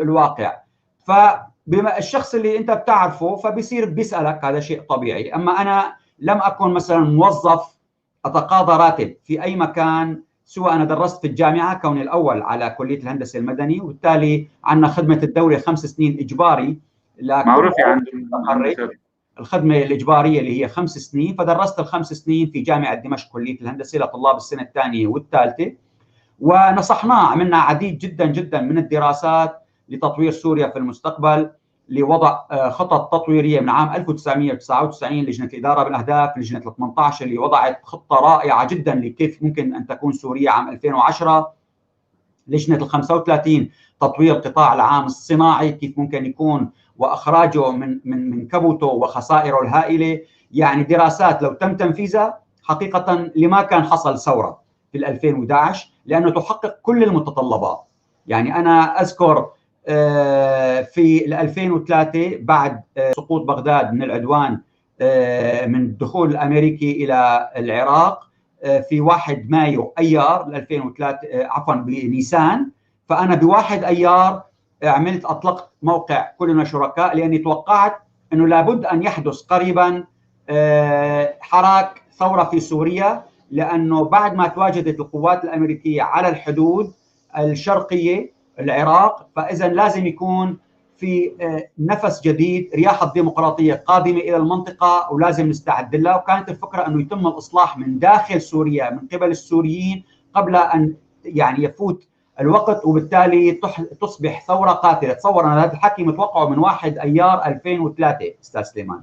C: الواقع. فبما الشخص اللي انت بتعرفه فبيصير بيسالك، هذا شيء طبيعي. اما انا لم اكن مثلا موظف اتقاضى راتب في اي مكان، سواء انا درست في الجامعة كوني الاول على كليه الهندسة المدني، وبالتالي عندنا خدمة الدولة 5 سنين اجباري،
B: معروفة عند
C: الخدمة الاجبارية اللي هي 5 سنين، فدرست ال5 سنين في جامعه دمشق كليه الهندسة لطلاب السنة الثانية والثالثة، ونصحناه، عملنا عديد جدا جدا من الدراسات لتطوير سوريا في المستقبل، لوضع خطط تطويرية من عام 1999، لجنة الادارة بالاهداف، لجنة ال 18 اللي وضعت خطه رائعة جدا لكيف ممكن ان تكون سوريا عام 2010، لجنة ال 35 تطوير القطاع العام الصناعي كيف ممكن يكون واخراجه من من من كبوته وخسائره الهائلة. يعني دراسات لو تم تنفيذها حقيقة لما كان حصل ثورة في 2011، لانه تحقق كل المتطلبات. يعني انا اذكر في 2003 بعد سقوط بغداد من العدوان، من الدخول الامريكي الى العراق في 1 مايو ايار 2003، عفوا بنيسان، فانا ب1 ايار عملت اطلقت موقع كلنا شركاء، لاني توقعت انه لابد ان يحدث قريبا حراك ثورة في سوريا، لانه بعد ما تواجدت القوات الامريكية على الحدود الشرقية العراق، فاذا لازم يكون في نفس جديد، رياح الديمقراطية قادمة الى المنطقة ولازم نستعد لها. وكانت الفكرة انه يتم الاصلاح من داخل سوريا من قبل السوريين قبل ان يعني يفوت الوقت، وبالتالي تصبح ثورة قاتله. تصور انا هذا الحكي متوقعه من 1 ايار 2003 استاذ سليمان.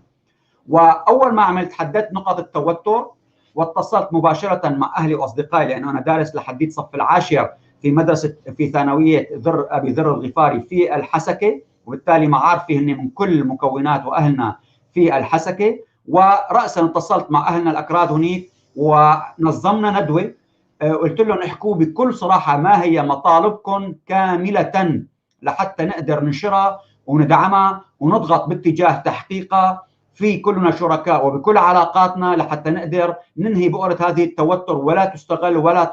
C: واول ما عملت حددت نقاط التوتر واتصلت مباشرة مع اهلي واصدقائي، لانه انا دارس لحديت صف العاشر في مدرسه في ثانوية ذر ابي ذر الغفاري في الحسكه، وبالتالي معارفي هن من كل المكونات واهلنا في الحسكه. وراسا اتصلت مع اهلنا الاكراد هنيك ونظمنا ندوه، قلت لهم احكوا بكل صراحة ما هي مطالبكم كاملة لحتى نقدر ننشرها وندعمها ونضغط باتجاه تحقيقها في كلنا شركاء وبكل علاقاتنا لحتى نقدر ننهي بؤرة هذه التوتر ولا تستغل ولا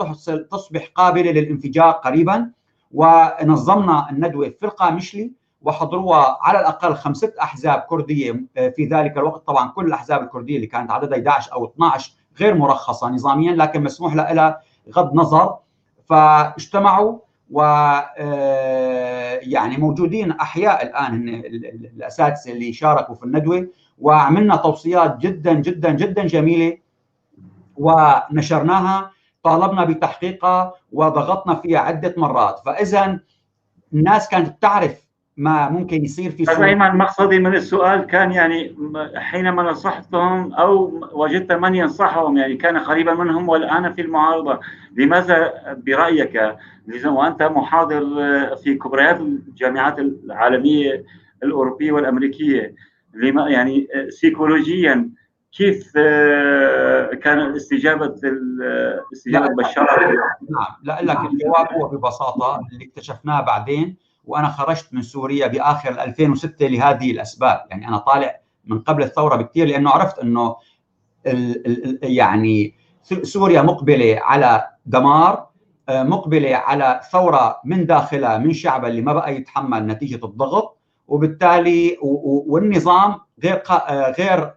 C: تصبح قابلة للانفجار قريبا. ونظمنا الندوة في القامشلي وحضروها على الأقل 5 أحزاب كردية في ذلك الوقت، طبعا كل الأحزاب الكردية اللي كانت عددها 11 أو 12 غير مرخصة نظاميا لكن مسموح لها غض نظر، فاجتمعوا و يعني موجودين أحياء الآن الأساتذة اللي شاركوا في الندوة، وعملنا توصيات جدا جدا جدا جميلة ونشرناها، طالبنا بتحقيقها وضغطنا فيها عدة مرات. فإذا الناس كانت تعرف ما ممكن يصير في سوريا.
B: أيمن، مقصدي من السؤال كان يعني حينما نصحتهم أو وجدت من ينصحهم يعني كان قريبا منهم والآن في المعارضة، لماذا برأيك وأنت محاضر في كبريات الجامعات العالمية الأوروبية والأمريكية، لما يعني سيكولوجيا كيف كان استجابة بشار؟
C: نعم، لا لك الجواب هو ببساطة اللي اكتشفناه بعدين، وأنا خرجت من سوريا بآخر 2006 لهذه الأسباب، يعني أنا طالع من قبل الثورة بكثير لأنه عرفت أنه يعني سوريا مقبلة على دمار، مقبلة على ثورة من داخلها من شعبها اللي ما بقى يتحمل نتيجة الضغط، وبالتالي والنظام غير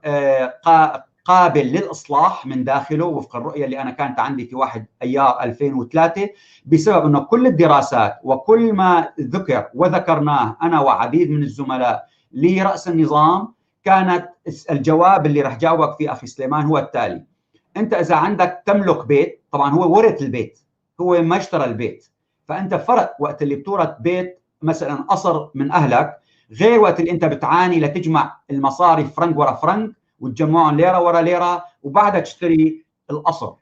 C: قابل للإصلاح من داخله وفق الرؤية اللي أنا كانت عندي في 1 أيار 2003، بسبب أنه كل الدراسات وكل ما ذكر وذكرناه أنا وعديد من الزملاء لرأس النظام كانت الجواب اللي رح جاوبك فيه أخي سليمان هو التالي: أنت إذا عندك تملك بيت، طبعا هو ورث البيت، هو ما اشترى البيت، فأنت فرق وقت اللي بتورث بيت مثلا قصر من أهلك غير وقت اللي أنت بتعاني لتجمع المصاري فرنك ورا فرنك وتجمعهم ليرة ورا ليرة وبعدها تشتري القصر،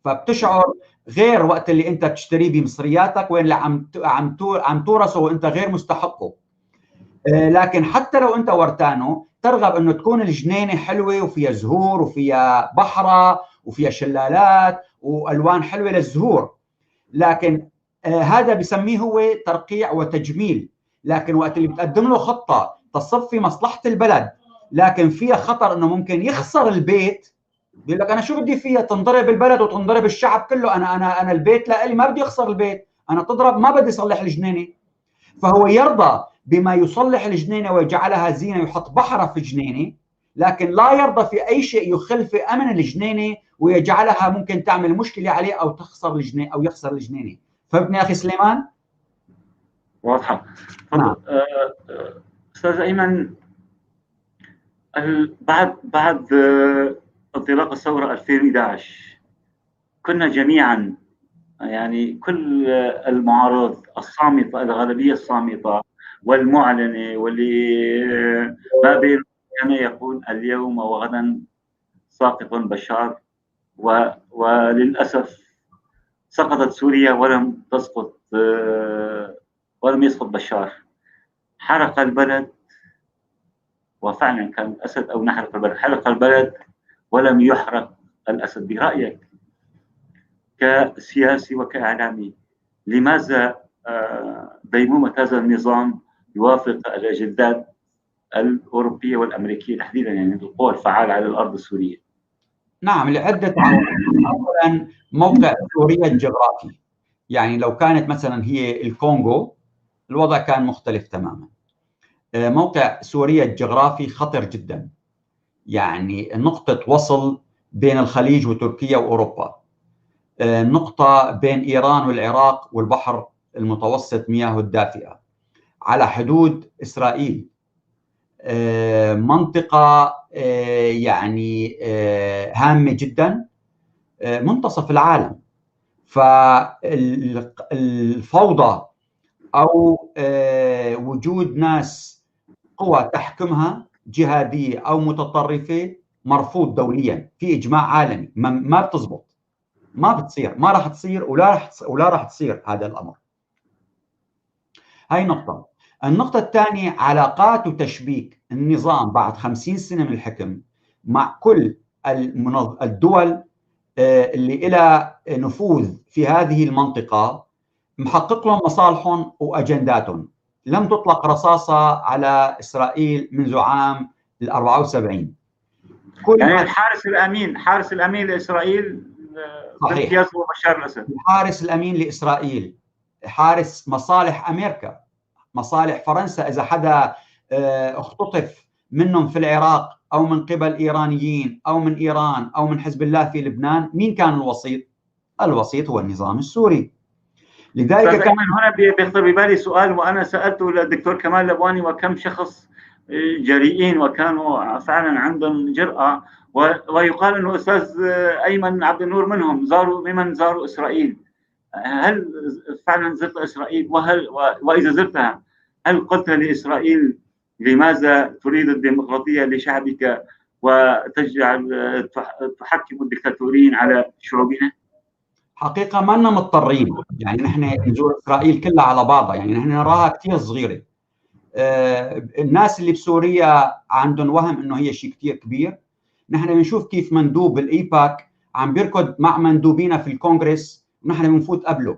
C: فبتشعر غير وقت اللي انت بتشتريه بمصرياتك وين اللي عم تورثه وانت غير مستحقه. لكن حتى لو انت ورتانه ترغب انه تكون الجنينة حلوة وفيها زهور وفيها بحره وفيها شلالات والوان حلوة للزهور، لكن هذا بسميه هو ترقيع وتجميل. لكن وقت اللي بتقدم له خطه تصب في مصلحة البلد لكن فيها خطر انه ممكن يخسر البيت، بيقول لك انا شو بدي فيها تنضرب البلد وتنضرب الشعب كله، انا انا انا البيت لإلي ما بدي اخسر البيت، انا تضرب ما بدي اصلح الجنينة. فهو يرضى بما يصلح الجنينة ويجعلها زينة ويحط بحره في الجنينة، لكن لا يرضى في اي شيء يخل في امن الجنينة ويجعلها ممكن تعمل مشكلة عليه او تخسر الجنينة او يخسر الجنينة. فهمتني اخي سليمان؟
B: واضحة. نعم. استاذ ايمن، بعد انطلاق الثورة 2011 كنا جميعا يعني كل المعارضات الصامتة، الغالبية الصامتة والمعلنة واللي ما بين كان يقول اليوم وغدا ساقط بشار، وللأسف سقطت سوريا ولم تسقط، ولم يسقط بشار. حرق البلد، وفعلا كان الأسد أو نحرق البلد، حرق البلد ولم يحرق الأسد. برأيك كسياسي وكإعلامي لماذا ديمومة هذا النظام يوافق الأجندات الأوروبية والأمريكية تحديدا، يعني القوى الفعالة على الأرض السورية؟
C: نعم، لعدة عوامل. أولا موقع سوريا الجغرافي، يعني لو كانت مثلا هي الكونغو الوضع كان مختلف تماما. موقع سوريا الجغرافي خطر جدا، يعني نقطة وصل بين الخليج وتركيا وأوروبا، نقطة بين إيران والعراق والبحر المتوسط مياهه الدافئة، على حدود إسرائيل، منطقة يعني هامة جدا، منتصف العالم. فالفوضى أو وجود ناس قوى تحكمها جهادية أو متطرفة مرفوض دوليا، في إجماع عالمي، ما بتزبط، ما بتصير، ما راح تصير ولا راح تصير هذا الأمر. هاي نقطة. النقطة الثانية، علاقات وتشبيك النظام بعد 50 سنة من الحكم مع كل الدول اللي لها نفوذ في هذه المنطقة محقق لهم مصالحهم وأجنداتهم. لم تطلق رصاصة على إسرائيل منذ عام 74.
B: يعني الحارس الأمين، حارس الأمين لإسرائيل
C: صحيح،
B: هو بشار الأسد.
C: الحارس الأمين لإسرائيل، حارس مصالح أمريكا، مصالح فرنسا. إذا حدا اختطف منهم في العراق أو من قبل إيرانيين أو من إيران أو من حزب الله في لبنان، مين كان الوسيط؟ الوسيط هو النظام السوري. لذلك
B: كان هنا بيخطر ببالي سؤال، وأنا سألته للدكتور كمال لبواني وكم شخص جريئين وكانوا فعلا عندهم جرأة، ويقال أنه أستاذ أيمن عبد النور منهم، زاروا ممن زاروا إسرائيل. هل فعلا زرت إسرائيل؟ وهل وإذا زرتها هل قلت لإسرائيل لماذا تريد الديمقراطية لشعبك وتجعل تحكم الدكتاتوريين على شعوبنا؟
C: حقيقة ما لنا مضطرين، يعني نحن نزور إسرائيل كلها على بعضها، يعني نحن نراها كثير صغيرة. الناس اللي بسوريا عندهم وهم انه هي شيء كثير كبير. نحن بنشوف كيف مندوب الايباك عم بيركض مع مندوبينا في الكونغرس ونحن بنفوت قبله.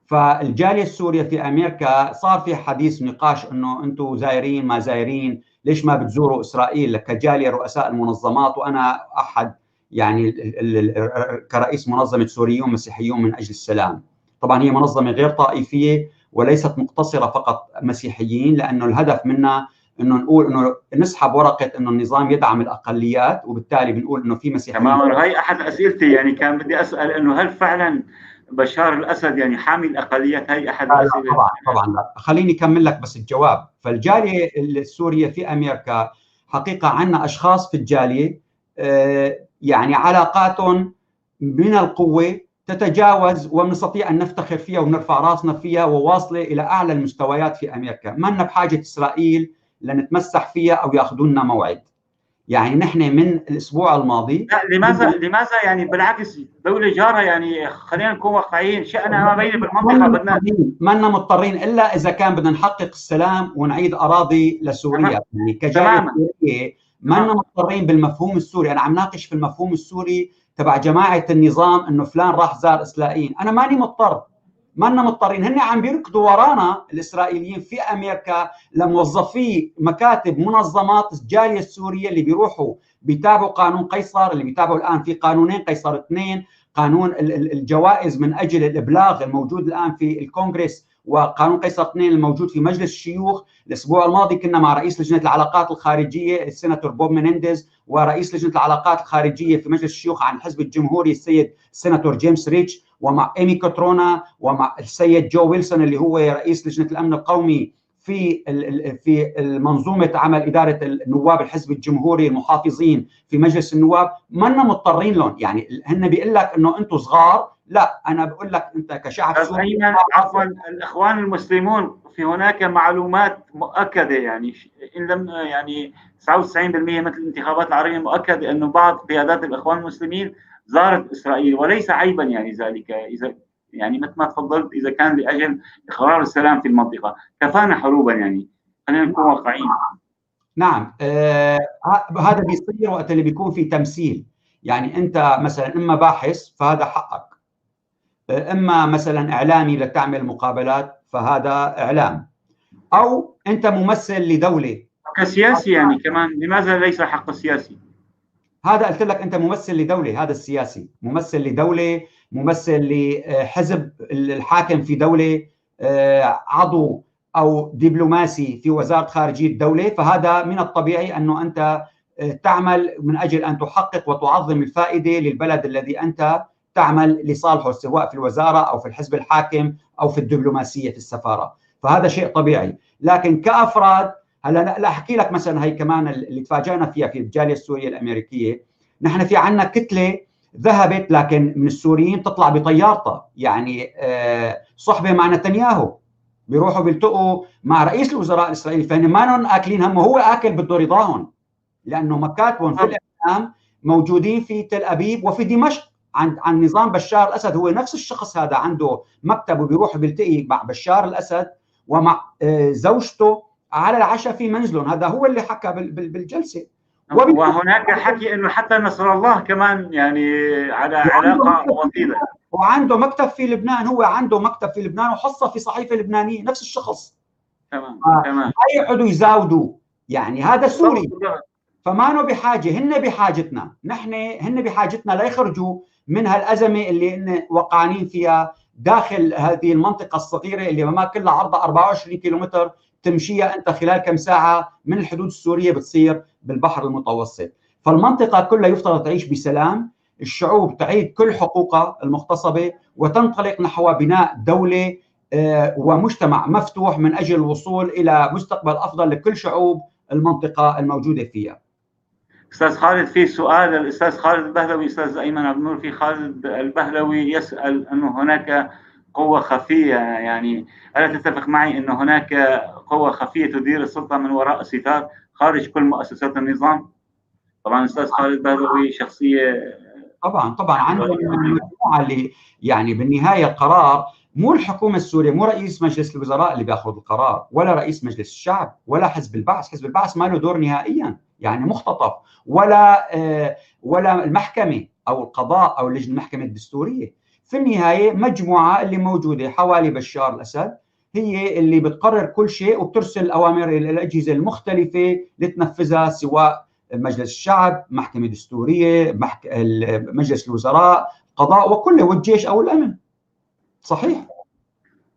C: فالجاليه السورية في امريكا صار في حديث نقاش انه انتم زايرين ما زايرين، ليش ما بتزوروا اسرائيل كجاليه رؤساء المنظمات؟ وانا احد يعني كرئيس منظمة سوريون مسيحيون من اجل السلام. طبعا هي منظمة غير طائفية وليست مقتصرة فقط مسيحيين، لانه الهدف منها انه نقول انه نسحب ورقة انه النظام يدعم الاقليات، وبالتالي بنقول انه في مسيحيين.
B: تماما، هي احد اسئلتي، يعني كان بدي اسال انه هل فعلا بشار الاسد يعني حامي الاقليات؟ هي احد الاسئلة.
C: طبعا طبعا لا، خليني اكمل لك بس الجواب. فالجاليه السورية في امريكا حقيقة عندنا اشخاص في الجالية يعني علاقاتهم من القوة تتجاوز ونستطيع أن نفتخر فيها ونرفع راسنا فيها، وواصلة إلى أعلى المستويات في أمريكا. ما لنا بحاجة إسرائيل لنتمسح فيها أو يأخذون لنا موعد. يعني نحن من الأسبوع الماضي
B: لا، لماذا يعني بالعكس دولة جارة، يعني خلينا نكون واقعيين، شأنها ما بين بالمنطقة بدنا
C: ما لنا مضطرين إلا إذا كان بدنا نحقق السلام ونعيد أراضي لسوريا. يعني كجالية سورية ما لنا مضطرين بالمفهوم السوري. أنا عم ناقش في المفهوم السوري تبع جماعة النظام انه فلان راح زار اسرائيل، انا ماني مضطر، ما لنا مضطرين. هن عم بيركضوا ورانا الاسرائيليين في امريكا لموظفي مكاتب منظمات الجالية السورية اللي بيروحوا بيتابعوا قانون قيصر، اللي بيتابعوا الان في قانونين، قيصر 2، قانون الجوائز من اجل الابلاغ الموجود الان في الكونغرس، وقانون قيصر 2 الموجود في مجلس الشيوخ. الاسبوع الماضي كنا مع رئيس لجنة العلاقات الخارجية السيناتور بوب مينينديز، ورئيس لجنة العلاقات الخارجية في مجلس الشيوخ عن الحزب الجمهوري السيد السيناتور جيمس ريتش، ومع ايمي كوترونا، ومع السيد جو ويلسون اللي هو رئيس لجنة الامن القومي في منظومة عمل ادارة النواب الحزب الجمهوري المحافظين في مجلس النواب. ما لنا مضطرين لهم، يعني هن بيقول لك انه انتم صغار، لا انا بقول لك انت كشعب سوري.
B: عفوا، الاخوان المسلمون في هناك معلومات مؤكدة، يعني ان لم يعني 99% مثل الانتخابات العربية مؤكدة انه بعض قيادات الاخوان المسلمين زارت اسرائيل، وليس عيبا يعني ذلك، اذا يعني مثل ما تفضلت اذا كان لاجل اقرار السلام في المنطقة، كفانا حروبا، يعني خلينا نكون واقعيين.
C: نعم، هذا بيصير وقت اللي بيكون في تمثيل، يعني انت مثلا اما باحث فهذا حقك، اما مثلا اعلامي بدك تعمل مقابلات فهذا اعلام، او انت ممثل لدولة
B: كسياسي، يعني كمان لماذا ليس حق السياسي؟
C: هذا قلت لك انت ممثل لدولة، هذا السياسي ممثل لدولة، ممثل لحزب الحاكم في دولة، عضو او دبلوماسي في وزارة خارجية الدولة، فهذا من الطبيعي انه انت تعمل من اجل ان تحقق وتعظم الفائدة للبلد الذي انت تعمل لصالحه، سواء في الوزارة او في الحزب الحاكم او في الدبلوماسية في السفارة، فهذا شيء طبيعي. لكن كافراد، هلا لا احكي لك مثلا هي كمان اللي تفاجئنا فيها في الجالية السورية الامريكية، نحن في عندنا كتلة ذهبت لكن من السوريين تطلع بطيارتها، يعني صحبه مع نتنياهو، بيروحوا بيلتقوا مع رئيس الوزراء الاسرائيلي، فهن ما اكلين هم، هو اكل بده رضاهم، لانه مكاتبهم في الاعلام موجودين في تل ابيب وفي دمشق عن نظام بشار الاسد. هو نفس الشخص هذا عنده مكتب وبيروح بيلتقي مع بشار الاسد ومع زوجته على العشاء في منزلهم، هذا هو اللي حكى بالجلسه.
B: وهناك حكي انه حتى نصر الله كمان يعني على علاقة وطيدة،
C: وعنده مكتب في لبنان، هو عنده مكتب في لبنان وحصه في صحيفة لبنانية، نفس الشخص.
B: تمام تمام.
C: ما يقعدوا يزاودوا، يعني هذا سوري، فما بحاجة، هن بحاجتنا نحن، هن بحاجتنا ليخرجوا من هالازمه اللي هن وقعانين فيها داخل هذه المنطقة الصغيرة اللي ما كلها عرضها 24 كيلومتر، تمشيها انت خلال كم ساعة من الحدود السورية بتصير بالبحر المتوسط. فالمنطقه كلها يفترض تعيش بسلام، الشعوب تعيد كل حقوقها المغتصبه وتنطلق نحو بناء دولة ومجتمع مفتوح من اجل الوصول الى مستقبل افضل لكل شعوب المنطقة الموجودة فيها.
B: استاذ خالد، في سؤال الاستاذ خالد البهلوي، استاذ ايمن عبد النور، في خالد البهلوي يسال انه هناك قوة خفية، يعني ألا تتفق معي أن هناك قوة خفية تدير السلطة من وراء الستار خارج كل مؤسسات النظام؟ طبعا الأستاذ خالد بهلوي شخصية
C: طبعا عندهم مجموعة اللي يعني بالنهاية القرار مو الحكومة السورية، مو رئيس مجلس الوزراء اللي بياخذ القرار، ولا رئيس مجلس الشعب، ولا حزب البعث. حزب البعث ما له دور نهائيا، يعني مختطف، ولا المحكمة أو القضاء أو لجنة المحكمة الدستورية. في النهاية مجموعة اللي موجودة حوالي بشار الأسد هي اللي بتقرر كل شيء وبترسل الأوامر إلى الأجهزة المختلفة لتنفذها، سواء مجلس الشعب، محكمة دستورية، مجلس الوزراء، قضاء، وكله، والجيش أو الأمن. صحيح.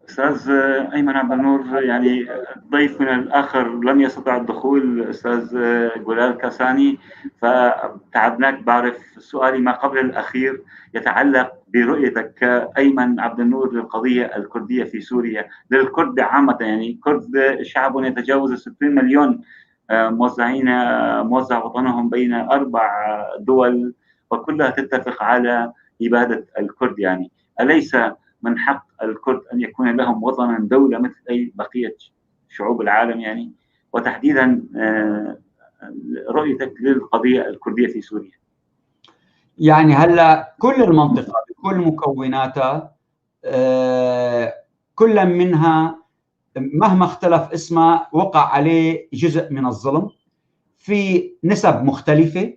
B: أستاذ أيمن عبد النور، يعني ضيف من الآخر لم يستطع الدخول، أستاذ جولال كاساني، فتعبناك. بعرف سؤالي ما قبل الأخير يتعلق برؤيتك كأيمن عبد النور للقضية الكردية في سوريا، للكرد عامة، يعني كرد شعب يتجاوز 60 مليون موزعين، موزع وطنهم بين 4 دول وكلها تتفق على إبادة الكرد، يعني أليس من حق الكرد أن يكون لهم وطنا دولة مثل أي بقية شعوب العالم يعني؟ وتحديدا رؤيتك للقضية الكردية في سوريا.
C: يعني هلا كل المنطقة بكل مكوناتها، كل منها مهما اختلف اسمها وقع عليه جزء من الظلم في نسب مختلفة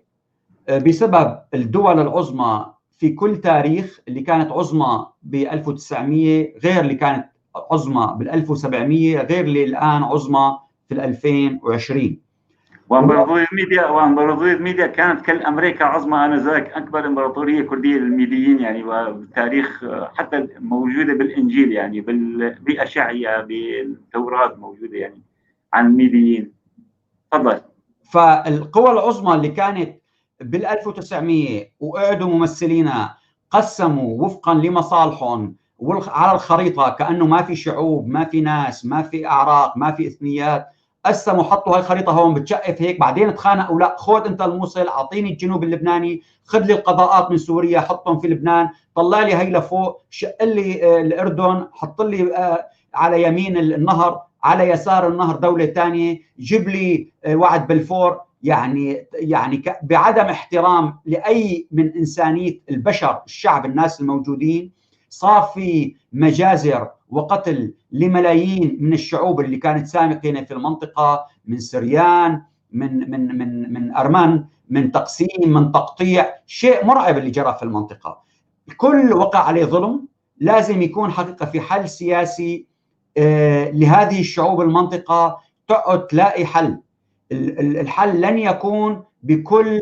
C: بسبب الدول العظمى في كل تاريخ، اللي كانت عظمى ب 1900 غير اللي كانت عظمى بال 1700 غير اللي الآن عظمى في 2020.
B: وامبراطورية ميديا كانت كالأمريكا عظمى آنذاك، أكبر إمبراطورية كردية للميديين يعني، وتاريخ حتى موجودة بالإنجيل يعني، بأشعيا بالتوراة موجودة يعني عن الميديين. تفضل.
C: فالقوى العظمى اللي كانت بال 1900 وقعدوا ممثلينا قسموا وفقا لمصالحهم على الخريطة، كأنه ما في شعوب، ما في ناس، ما في أعراق، ما في إثنيات، قسموا حطوا هاي الخريطة هون بتشقف هيك، بعدين تخانقوا، لا خذ أنت الموصل، أعطيني الجنوب اللبناني، خذ لي القضاءات من سوريا حطهم في لبنان، طلع لي هي لفوق، شق لي الأردن، حط لي على يمين النهر، على يسار النهر دولة ثانية، جيب لي وعد بلفور. يعني بعدم احترام لأي من إنسانية البشر، الشعب، الناس الموجودين، صار في مجازر وقتل لملايين من الشعوب اللي كانت سامقين في المنطقة، من سريان، من من من من أرمن، من تقسيم، من تقطيع، شيء مرعب اللي جرى في المنطقة. الكل وقع عليه ظلم، لازم يكون حقيقة في حل سياسي لهذه الشعوب المنطقة، تقعد تلاقي حل. الحل لن يكون بكل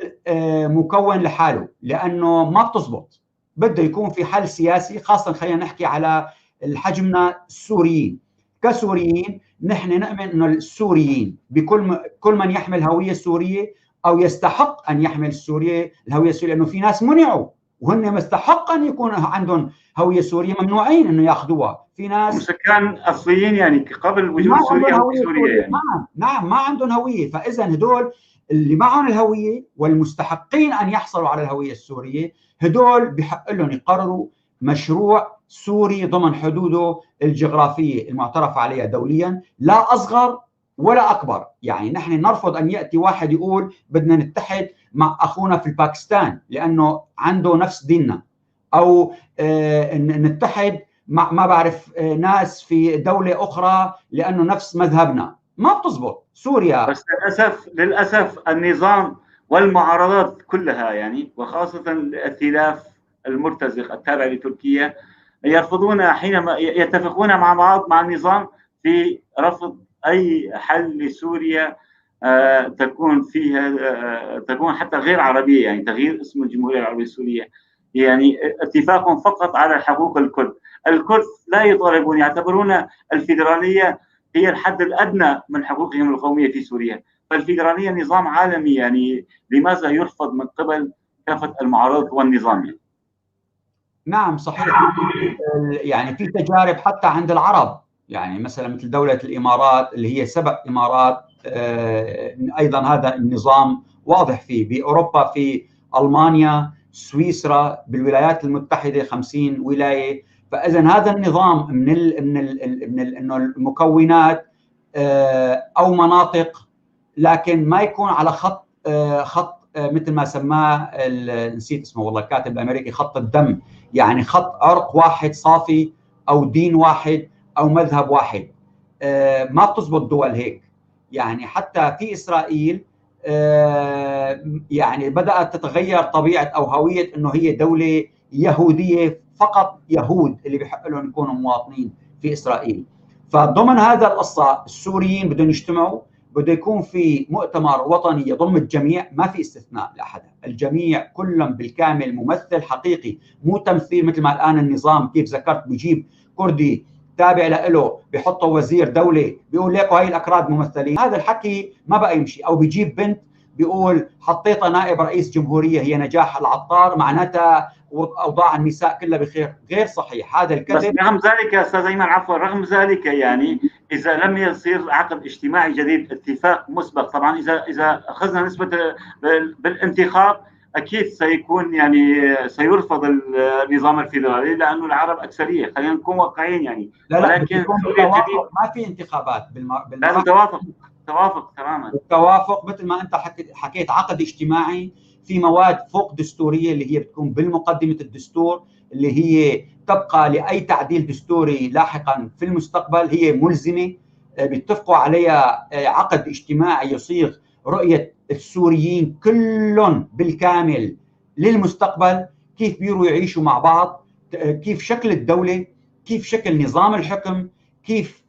C: مكون لحاله، لأنه ما بتزبط. بده يكون في حل سياسي، خاصة خلينا نحكي على حجمنا السوريين. كسوريين نحن نؤمن أنه السوريين بكل كل من يحمل هوية سورية أو يستحق أن يحمل السورية الهوية السورية، لأنه في ناس منعوا وهن مستحق أن يكون عندهم هوية سورية، ممنوعين أنه ياخذوها. في ناس
B: سكان أصليين يعني قبل وجود سوريا وسوريا يعني.
C: نعم نعم، ما عندهم هوية. فإذا هدول اللي معهم الهوية والمستحقين أن يحصلوا على الهوية السورية، هدول بحق لهم يقرروا مشروع سوري ضمن حدوده الجغرافية المعترف عليها دوليا، لا أصغر ولا أكبر. يعني نحن نرفض أن يأتي واحد يقول بدنا نتحد مع أخونا في الباكستان لأنه عنده نفس ديننا، أو نتحد مع ما بعرف ناس في دولة أخرى لأنه نفس مذهبنا. ما بتزبط سوريا.
B: بس للأسف النظام والمعارضات كلها يعني، وخاصة الائتلاف المرتزق التابع لتركيا، يرفضون حينما يتفقون مع بعض مع النظام في رفض أي حل لسوريا تكون فيها تكون حتى غير عربية، يعني تغيير اسم الجمهورية العربية السورية، يعني اتفاق فقط على حقوق الكرد. الكرد لا يطالبون، يعتبرون الفيدرالية هي الحد الأدنى من حقوقهم القومية في سوريا. فالفيدرالية نظام عالمي، يعني لماذا يرفض من قبل كافة المعارضات والنظام؟
C: نعم صحيح، يعني في تجارب حتى عند العرب، يعني مثلا مثل دولة الإمارات اللي هي 7 إمارات، أيضا هذا النظام واضح فيه. بأوروبا في ألمانيا، سويسرا، بالولايات المتحدة 50 ولاية. فإذا هذا النظام من ال من ال من ال إنه المكونات أو مناطق، لكن ما يكون على خط خط مثل ما سماه، نسيت اسمه والله، الكاتب الأمريكي، خط الدم، يعني خط عرق واحد صافي أو دين واحد أو مذهب واحد. ما بتزبط دول هيك. يعني حتى في إسرائيل يعني بدأت تتغير طبيعة أو هوية أنه هي دولة يهودية، فقط يهود اللي بحق لهم يكونوا مواطنين في إسرائيل. فضمن هذا القصة السوريين بدهم يجتمعوا، بده يكون في مؤتمر وطني يضم الجميع، ما في استثناء لأحد، الجميع كلهم بالكامل، ممثل حقيقي، مو تمثيل مثل ما الآن النظام كيف ذكرت بيجيب كردي تابع له بحطه وزير دولة بيقول ليكو هاي الأكراد ممثلين، هذا الحكي ما بقى يمشي. أو بيجيب بنت بيقول حطيتها نائب رئيس جمهورية هي نجاح العطار، معناتها أوضاع النساء كلها بخير، غير صحيح هذا الكذب.
B: بس رغم ذلك يا أستاذ أيمن، عفوا، رغم ذلك يعني إذا لم يصير عقد اجتماعي جديد، اتفاق مسبق، طبعا إذا أخذنا نسبة بالانتخاب أكيد سيكون يعني سيرفض النظام الفيدرالي لأنه العرب أكثرية، خلينا نكون واقعيين يعني.
C: لا لا، ولكن ما في انتخابات
B: لازم توافق، توافق تماما،
C: التوافق مثل ما أنت حكيت، عقد اجتماعي في مواد فوق دستورية اللي هي بتكون بالمقدمة الدستور، اللي هي تبقى لأي تعديل دستوري لاحقا في المستقبل، هي ملزمة، بيتفقوا عليها، عقد اجتماعي يصيغ رؤية السوريين كلهم بالكامل للمستقبل، كيف بيروا يعيشوا مع بعض، كيف شكل الدولة، كيف شكل نظام الحكم، كيف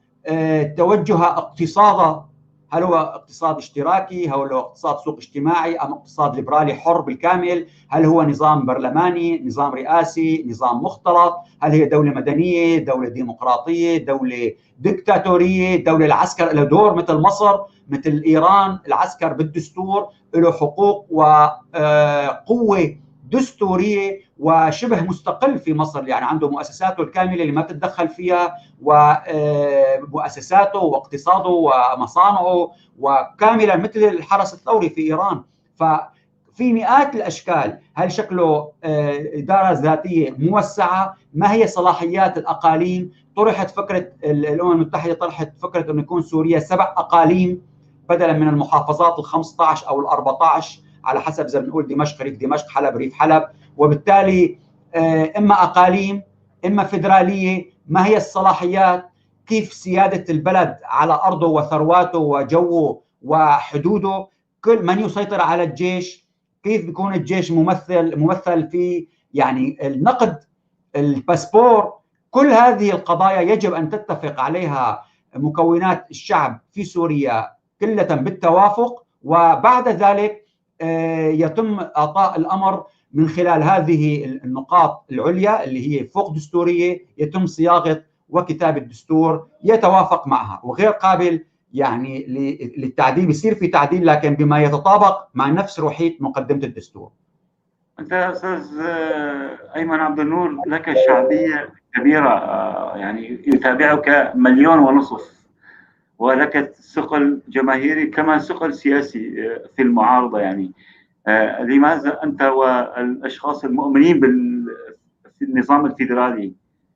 C: توجهها اقتصادها، هل هو اقتصاد اشتراكي، هل هو اقتصاد سوق اجتماعي أم اقتصاد ليبرالي حر بالكامل، هل هو نظام برلماني، نظام رئاسي، نظام مختلط، هل هي دولة مدنية، دولة ديمقراطية، دولة ديكتاتورية، دولة العسكر له دور مثل مصر، مثل إيران، العسكر بالدستور له حقوق وقوة دستورية وشبه مستقل في مصر، يعني عنده مؤسساته الكاملة اللي ما تتدخل فيها، ومؤسساته واقتصاده ومصانعه وكاملة مثل الحرس الثوري في إيران. ففي مئات الأشكال. هل شكله إدارة ذاتية موسعة؟ ما هي صلاحيات الأقاليم؟ طرحت فكرة الأمم المتحدة، طرحت فكرة أنه يكون سوريا 7 أقاليم بدلا من المحافظات ال15 أو ال14 على حسب زي ما بنقول دمشق ريف دمشق، حلب ريف حلب، وبالتالي اما اقاليم اما فيدرالية. ما هي الصلاحيات؟ كيف سيادة البلد على ارضه وثرواته وجوه وحدوده؟ كل من يسيطر على الجيش؟ كيف بيكون الجيش ممثل في يعني النقد، الباسبور؟ كل هذه القضايا يجب ان تتفق عليها مكونات الشعب في سوريا كلة بالتوافق، وبعد ذلك يتم اعطاء الامر من خلال هذه النقاط العليا اللي هي فوق دستورية، يتم صياغة وكتابه الدستور يتوافق معها وغير قابل يعني للتعديل. بيصير في تعديل لكن بما يتطابق مع نفس روحية مقدمه الدستور.
B: انت استاذ ايمن عبد النور لك شعبية كبيرة، يعني يتابعك 1.5 مليون، ولك ثقل جماهيري كما ثقل سياسي في المعارضة. يعني لماذا أنت والأشخاص المؤمنين بالنظام الفيدرالي،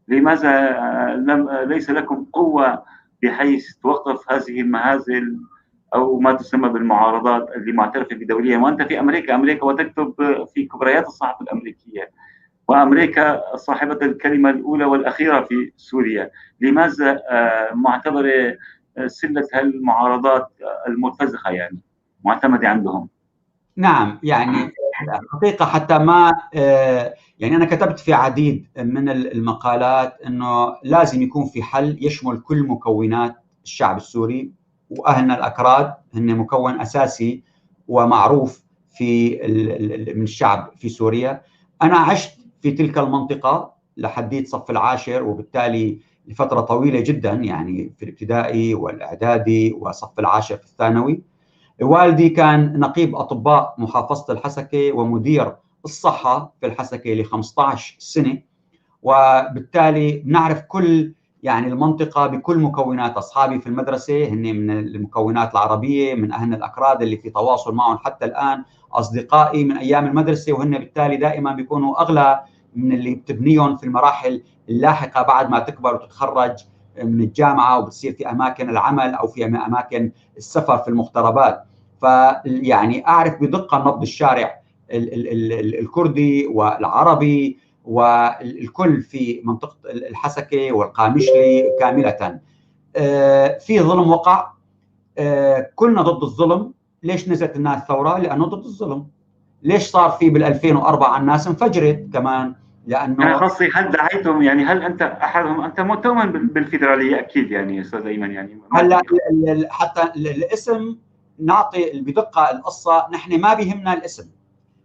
B: لماذا ليس لكم قوة بحيث توقف هذه المهازل أو ما تسمى بالمعارضات اللي معترفة بدوليا؟ وأنت في أمريكا وتكتب في كبريات الصحف الأمريكية، وأمريكا صاحبة الكلمة الأولى والأخيرة في سوريا، لماذا معتبرة سلة هالمعارضات المرتزقة يعني معتمدة عندهم؟
C: نعم، يعني حقيقة حتى ما يعني أنا كتبت في عديد من المقالات أنه لازم يكون في حل يشمل كل مكونات الشعب السوري، وأهلنا الأكراد هن مكون أساسي ومعروف في من الشعب في سوريا. أنا عشت في تلك المنطقة لحديت صف العاشر، وبالتالي لفترة طويلة جدا، يعني في الابتدائي والإعدادي وصف العاشر في الثانوي. والدي كان نقيب أطباء محافظة الحسكة ومدير الصحة في الحسكة ل 15 سنة، وبالتالي بنعرف كل يعني المنطقة بكل مكونات. أصحابي في المدرسة هن من المكونات العربية، من أهلنا الأكراد اللي في تواصل معهم حتى الآن، أصدقائي من أيام المدرسة، وهن بالتالي دائما بيكونوا أغلى من اللي بتبنيهم في المراحل اللاحقة بعد ما تكبر وتتخرج من الجامعة وبتصير في أماكن العمل أو في أماكن السفر في المغتربات. فيعني أعرف بدقة نبض الشارع الكردي والعربي والكل في منطقة الحسكة والقامشلي كاملة. في ظلم وقع، كلنا ضد الظلم. ليش نزلت الناس ثورة؟ لأنه ضد الظلم. ليش صار في بال2004 الناس انفجرت كمان؟ لأنه
B: أنا قصدي هل دعيتهم، يعني هل أنت أحدهم؟ أنت مؤمن بالفيدرالية أكيد يعني أستاذ أيمن؟ يعني
C: هلا حتى الاسم نعطي بدقة القصة، نحن ما بيهمنا الاسم.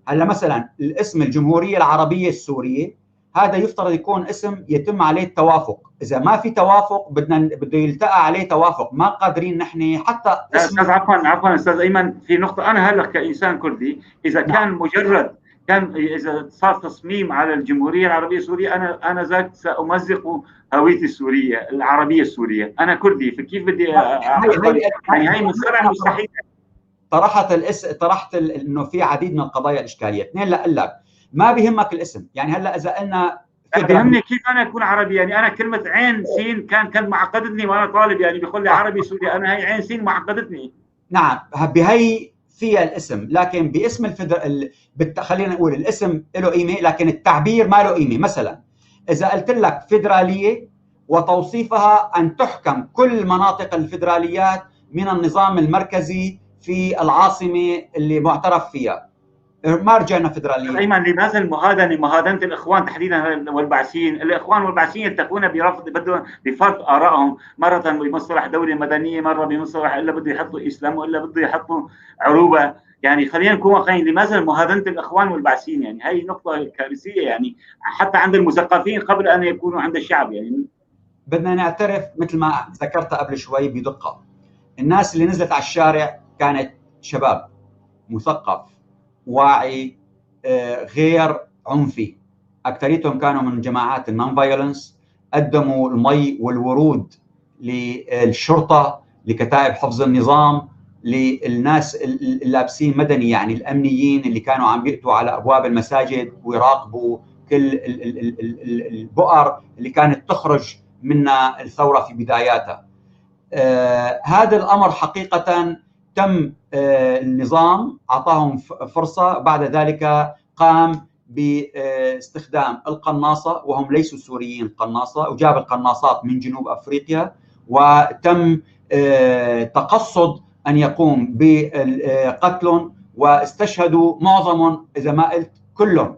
C: هلا مثلا الاسم الجمهورية العربية السورية هذا يفترض يكون اسم يتم عليه التوافق، إذا ما في توافق بده يلتقى عليه توافق، ما قادرين نحن حتى
B: اسم. أستاذ عفوا أستاذ أيمن، في نقطة، أنا هلا كإنسان كردي إذا كان مجرد كان إذا صار تصميم على الجمهورية العربية السورية أنا ذاك سأمزق هويتي السورية العربية السورية، أنا كردي فكيف بدي يعني هي من سبع المستحيل.
C: طرحت انه في عديد من القضايا الاشكالية، اثنين لك ما بيهمك الاسم، يعني هلا اذا قلنا
B: بيهمني كيف انا اكون عربي، يعني انا كلمة عين سين كان معقدتني وانا طالب، يعني بيقول لي عربي سوري، انا هي عين سين معقدتني.
C: نعم بهي فيها الاسم، لكن باسم خلينا نقول الاسم له قيمة لكن التعبير ما له قيمة. مثلا اذا قلت لك فيدرالية وتوصيفها ان تحكم كل مناطق الفيدراليات من النظام المركزي في العاصمة اللي معترف فيها، ما رجعنا فيدرالية.
B: ايمن لماذا المهادنه، مهادنه الاخوان تحديدا والبعثيين؟ الاخوان والبعثيين يلتقون برفض، بدهم بفرض ارائهم، مرة بمصطلح دولة مدنية، مرة بمصطلح الا بده يحطوا اسلام والا بده يحطوا عروبة، يعني خلينا نكون واقعيين، لماذا مهادنه الاخوان والبعثيين؟ يعني هي نقطة كارثية، يعني حتى عند المثقفين قبل ان يكونوا عند الشعب. يعني
C: بدنا نعترف مثل ما ذكرت قبل شوي بدقة، الناس اللي نزلت على الشارع كانت شباب مثقف واعي غير عنفي، اكثريتهم كانوا من جماعات ال non-violence، قدموا المي والورود للشرطة، لكتائب حفظ النظام، للناس اللابسين مدني، يعني الامنيين اللي كانوا عم بيأتوا على ابواب المساجد ويراقبوا كل البؤر اللي كانت تخرج منها الثورة في بداياتها. هذا الامر حقيقة تم النظام أعطاهم فرصة، بعد ذلك قام باستخدام القناصة، وهم ليسوا سوريين قناصة، وجاب القناصات من جنوب أفريقيا، وتم تقصد أن يقوم بقتلهم، واستشهدوا معظمهم إذا ما قلت كلهم.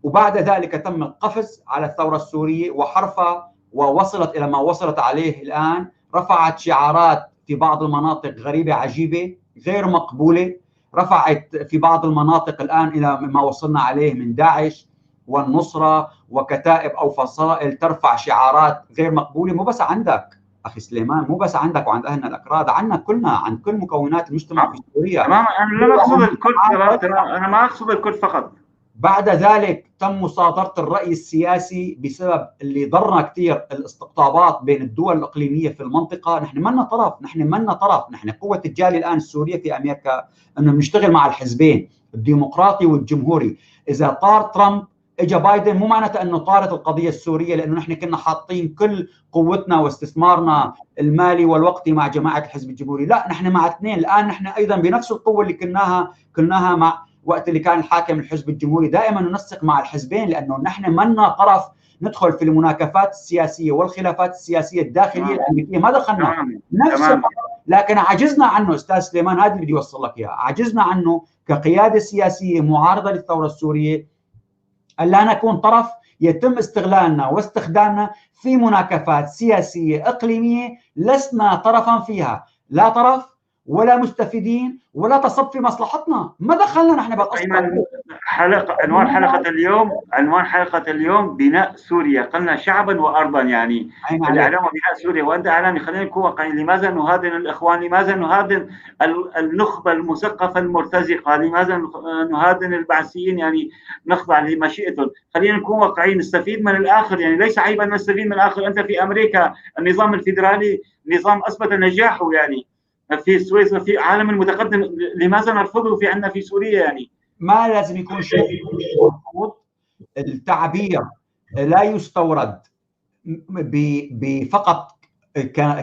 C: وبعد ذلك تم القفز على الثورة السورية وحرفها، ووصلت إلى ما وصلت عليه الآن. رفعت شعارات في بعض المناطق غريبة عجيبة غير مقبولة، رفعت في بعض المناطق الآن إلى ما وصلنا عليه من داعش والنصرة وكتائب أو فصائل ترفع شعارات غير مقبولة. مو بس عندك أخي سليمان، مو بس عندك وعند أهلنا الأكراد، عندنا كلنا، عند كل مكونات المجتمع في سوريا.
B: تماما، أنا لا أقصد الكل، أنا ما أقصد الكل فقط.
C: بعد ذلك تم مصادرة الرأي السياسي بسبب اللي ضرنا كثير الاستقطابات بين الدول الإقليمية في المنطقة. نحن منا طرف، نحن منا طرف، نحن قوة الجالية الآن السورية في أمريكا أنه بنشتغل مع الحزبين الديمقراطي والجمهوري. إذا طار ترامب إجا بايدن، مو معناته أنه طارت القضية السورية، لأنه نحن كنا حاطين كل قوتنا واستثمارنا المالي والوقتي مع جماعة الحزب الجمهوري. لا، نحن مع اثنين الآن، نحن أيضا بنفس القوة اللي كناها مع وقت اللي كان الحاكم الحزب الجمهوري. دائما ننسق مع الحزبين، لانه نحن منا طرف ندخل في المناكفات السياسية والخلافات السياسية الداخلية الامريكية، ما دخلنا. لكن عجزنا عنه أستاذ سليمان، هذا اللي بدي أوصل لك إياه، عجزنا عنه كقيادة سياسية معارضة للثورة السورية ألا نكون طرف يتم استغلالنا واستخدامنا في مناكفات سياسية إقليمية لسنا طرفا فيها، لا طرف ولا مستفيدين ولا تصب في مصلحتنا، ما دخلنا نحن بالقصة.
B: حلقة عنوان حلقة اليوم بناء سوريا، قلنا شعبا وأرضا، يعني الإعلام وبناء سوريا، وأنت إعلامي، خلينا نكون واقعيين، لماذا نهادن الإخوان؟ لماذا نهادن النخبة المثقفة المرتزقة؟ لماذا نهادن البعثيين؟ يعني نخضع لمشيئتهم. خلينا نكون واقعيين، نستفيد من الآخر، يعني ليس عيبا نستفيد من الآخر. أنت في أمريكا النظام الفيدرالي نظام أثبت نجاحه، يعني في السويس في عالم المتقدم، لماذا نرفضه في عندنا في سوريا؟ يعني
C: ما لازم يكون شيء مرفوض. التعبير لا يستورد بفقط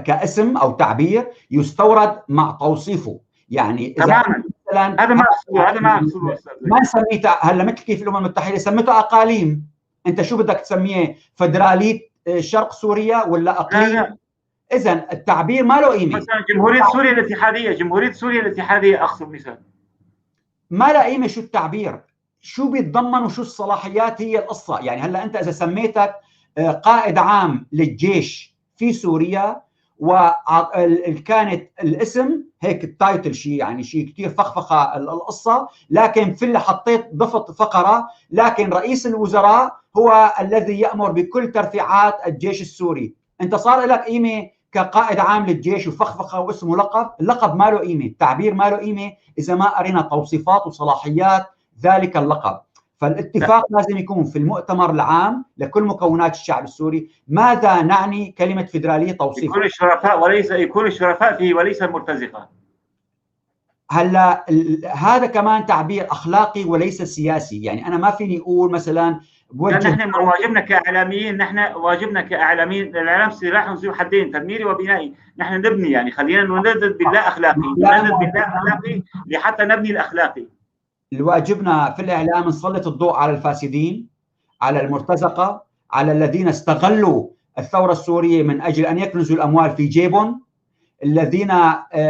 C: كاسم او تعبير، يستورد مع توصيفه. يعني
B: تماما هذا ما اقصده، هذا ما اقصده.
C: ما سميته هلا مثل كيف الامم المتحدة سميته اقاليم، انت شو بدك تسميه؟ فدراليه شرق سوريا ولا اقليم؟ اذا التعبير ما له قيمة.
B: مثلا جمهورية سوريا الاتحادية، جمهورية سوريا الاتحادية اقصد مثال،
C: ما لها قيمة. شو التعبير؟ شو بيتضمن وشو الصلاحيات؟ هي القصة. يعني هلا انت اذا سميتك قائد عام للجيش في سوريا وكانت الاسم هيك ال title شيء، يعني شيء كثير فخفخه القصة، لكن في اللي حطيت ضفت فقره، لكن رئيس الوزراء هو الذي يامر بكل ترفيعات الجيش السوري، انت صار لك قيمة كقائد عام للجيش وفخفخه واسمه لقب، اللقب ما له قيمة، التعبير ما له قيمة اذا ما قرينا توصيفات وصلاحيات ذلك اللقب. فالاتفاق لازم يكون في المؤتمر العام لكل مكونات الشعب السوري، ماذا نعني كلمة فيدرالية توصيف؟
B: يكون الشرفاء وليس يكون الشرفاء فيه وليس المرتزقة.
C: هلا هذا كمان تعبير اخلاقي وليس سياسي، يعني انا ما فيني اقول مثلا
B: بوجه، نحن واجبنا كاعلاميين، نحن واجبنا كاعلاميين، الاعلام سلاح ذو حدين، تدميري وبنائي، نحن نبني، يعني خلينا نندد باللا اخلاقي، نندد باللا اخلاقي لحتى نبني الاخلاقي.
C: واجبنا في الاعلام نسلط الضوء على الفاسدين، على المرتزقة، على الذين استغلوا الثورة السورية من اجل ان يكنزوا الاموال في جيبهم، الذين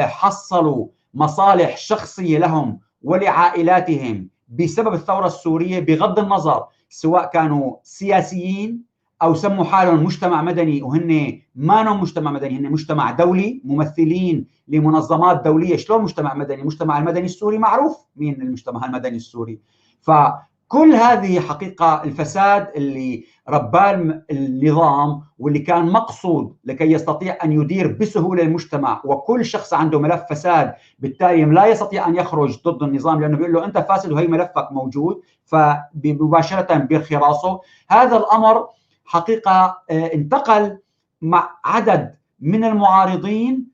C: حصلوا مصالح شخصية لهم ولعائلاتهم بسبب الثورة السورية، بغض النظر سواء كانوا سياسيين او سموا حالهم مجتمع مدني وهن ما نهم مجتمع مدني، هن مجتمع دولي، ممثلين لمنظمات دولية. شلون مجتمع مدني؟ المجتمع المدني السوري معروف مين المجتمع المدني السوري. فكل هذه حقيقة الفساد اللي رباه النظام واللي كان مقصود لكي يستطيع ان يدير بسهولة المجتمع، وكل شخص عنده ملف فساد بالتالي لا يستطيع ان يخرج ضد النظام لانه بيقول له انت فاسد وهي ملفك موجود، فمباشره بيرخي راسه. هذا الامر حقيقة انتقل مع عدد من المعارضين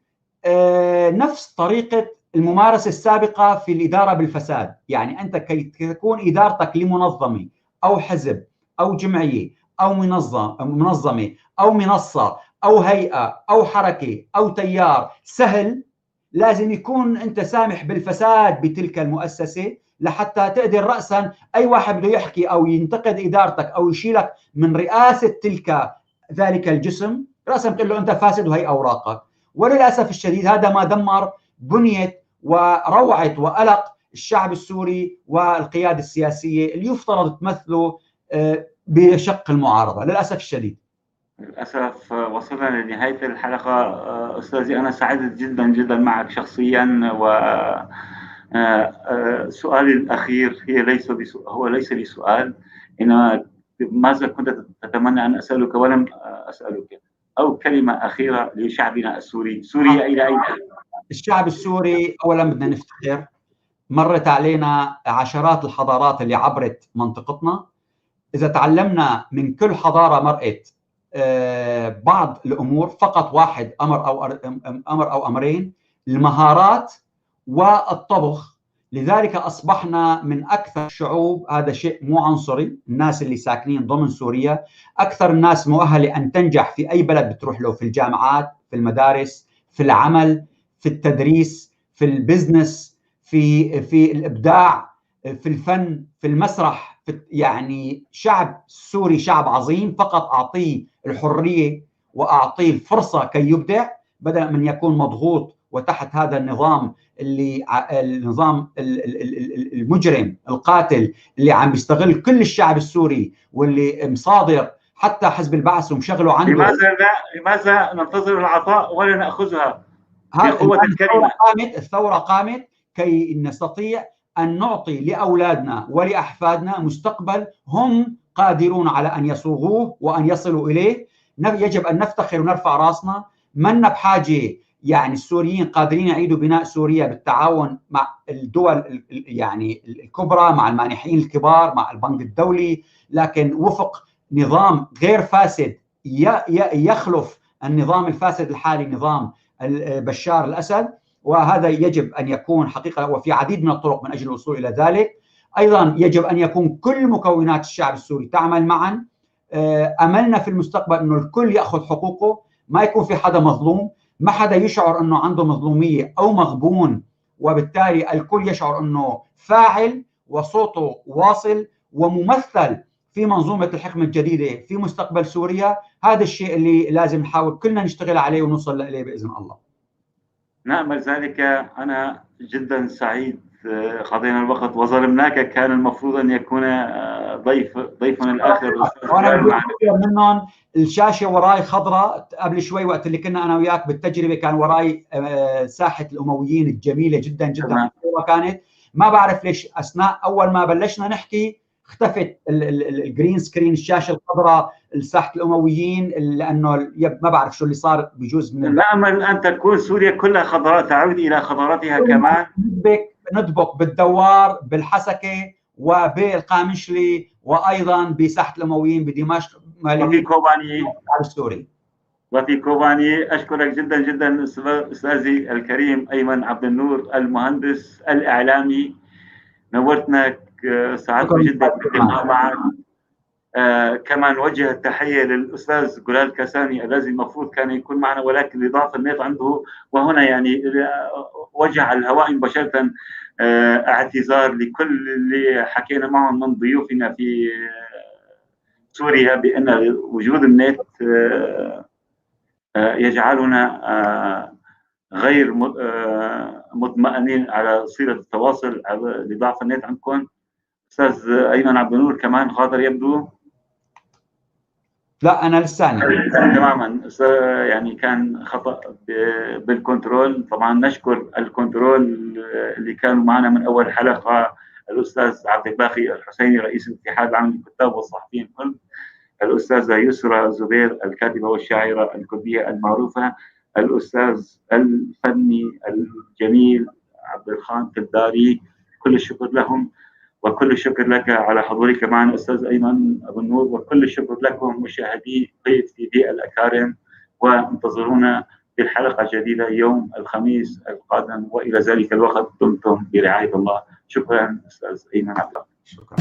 C: نفس طريقة الممارسة السابقة في الإدارة بالفساد. يعني أنت كي تكون إدارتك لمنظمة أو حزب أو جمعية أو منظمة أو منصة أو هيئة أو حركة أو تيار سهل، لازم يكون أنت سامح بالفساد بتلك المؤسسة لحتى تقدر رأسا أي واحد بده يحكي أو ينتقد إدارتك أو يشيلك من رئاسة تلك ذلك الجسم، رأسا بتقول له أنت فاسد وهي أوراقك. وللأسف الشديد هذا ما دمر بنية وروعة وقلق الشعب السوري والقيادة السياسية اللي يفترض تمثله بشق المعارضة، للأسف الشديد.
B: للأسف وصلنا لنهاية الحلقة. أستاذي أنا سعدت جدا جدا معك شخصيا، و سؤالي الأخير هي ليس هو ليس لي سؤال، إنما ماذا كنت تتمنى أن أسألك ولم أسألك، أو كلمة أخيرة لشعبنا السوري. سوريا إلى أين؟
C: الشعب السوري أولا بدنا نفتخر، مرت علينا عشرات الحضارات اللي عبرت منطقتنا، إذا تعلمنا من كل حضارة مرقت بعض الأمور، فقط واحد أمر أو أمر أو أمرين، المهارات والطبخ. لذلك أصبحنا من أكثر الشعوب، هذا شيء مو عنصري، الناس اللي ساكنين ضمن سوريا أكثر الناس مؤهلة أن تنجح في أي بلد بتروح له، في الجامعات، في المدارس، في العمل، في التدريس، في البزنس، في الإبداع، في الفن، في المسرح، في يعني شعب سوري شعب عظيم. فقط أعطيه الحرية وأعطيه الفرصة كي يبدع بدلا من يكون مضغوط وتحت هذا النظام اللي النظام المجرم القاتل اللي عم بيستغل كل الشعب السوري واللي مصادر حتى حزب البعث ومشغله عنده.
B: لماذا ننتظر العطاء ولا نأخذها بقوة الكلمة؟
C: الثورة قامت كي نستطيع أن نعطي لأولادنا ولأحفادنا مستقبل هم قادرون على أن يصوغوه وأن يصلوا إليه. يجب أن نفتخر ونرفع راسنا، منا بحاجة، يعني السوريين قادرين يعيدوا بناء سوريا بالتعاون مع الدول يعني الكبرى، مع المانحين الكبار، مع البنك الدولي، لكن وفق نظام غير فاسد يخلف النظام الفاسد الحالي، نظام بشار الأسد. وهذا يجب أن يكون حقيقة، وفي عديد من الطرق من أجل الوصول إلى ذلك. أيضا يجب أن يكون كل مكونات الشعب السوري تعمل معا. أملنا في المستقبل أنه الكل يأخذ حقوقه، ما يكون في حدا مظلوم، ما حدا يشعر أنه عنده مظلومية أو مغبون، وبالتالي الكل يشعر أنه فاعل وصوته واصل وممثل في منظومة الحكم الجديدة في مستقبل سوريا. هذا الشيء اللي لازم نحاول كلنا نشتغل عليه ونوصل له بإذن الله.
B: نأمل ذلك. أنا جدا سعيد، قضينا الوقت وظلمناك، كان المفروض أن يكون ضيفنا الآخر.
C: وأنا منهم الشاشة وراي خضراء قبل شوي وقت اللي كنا أنا وياك بالتجربة، كان وراي ساحة الأمويين الجميلة جدا جدا كانت. ما بعرف ليش أثناء أول ما بلشنا نحكي اختفت ال green screen، الشاشة الخضراء ساحة الامويين، لانه ما بعرف شو اللي صار، بجوز من
B: نامل ان تكون سوريا كلها خضراء، تعود الى خضرتها كمان.
C: ندبك بالدوار، بالحسكه، وبالقامشلي، وايضا بساحة الامويين بدمشق،
B: وفي كوباني
C: السوري،
B: وفي كوباني. اشكرك جدا جدا استاذي الكريم ايمن عبد النور المهندس الاعلامي، نورتنا، سعدت جدا باللقاء معك. كما نوجه التحية للاستاذ جلال كاساني الذي المفروض كان يكون معنا ولكن لضعف النت عنده، وهنا يعني وجه على الهواء مباشرة اعتذار لكل اللي حكينا معهم من ضيوفنا في سوريا بان وجود النت يجعلنا غير مطمئنين على صله التواصل لضعف النت عندكم. استاذ ايمن عبد النور كمان غادر يبدو.
C: لا انا لساني
B: تماما، يعني كان خطا بالكنترول. طبعا نشكر الكنترول اللي كانوا معنا من اول حلقة، الاستاذ عبد الباقي الحسيني رئيس الاتحاد العام للكتاب والصحفيين الكل، الاستاذة يسرى زبير الكاتبة والشاعره الكردية المعروفة، الاستاذ الفني الجميل عبد الخان كداري، كل الشكر لهم، وكل الشكر لك على حضورك معنا استاذ ايمن ابو النور، وكل الشكر لكم مشاهدي بيف تي في الاكارم، وانتظرونا في الحلقة الجديدة يوم الخميس القادم، والى ذلك الوقت دمتم برعاية الله. شكرا استاذ ايمن عبد الله.
C: شكرا.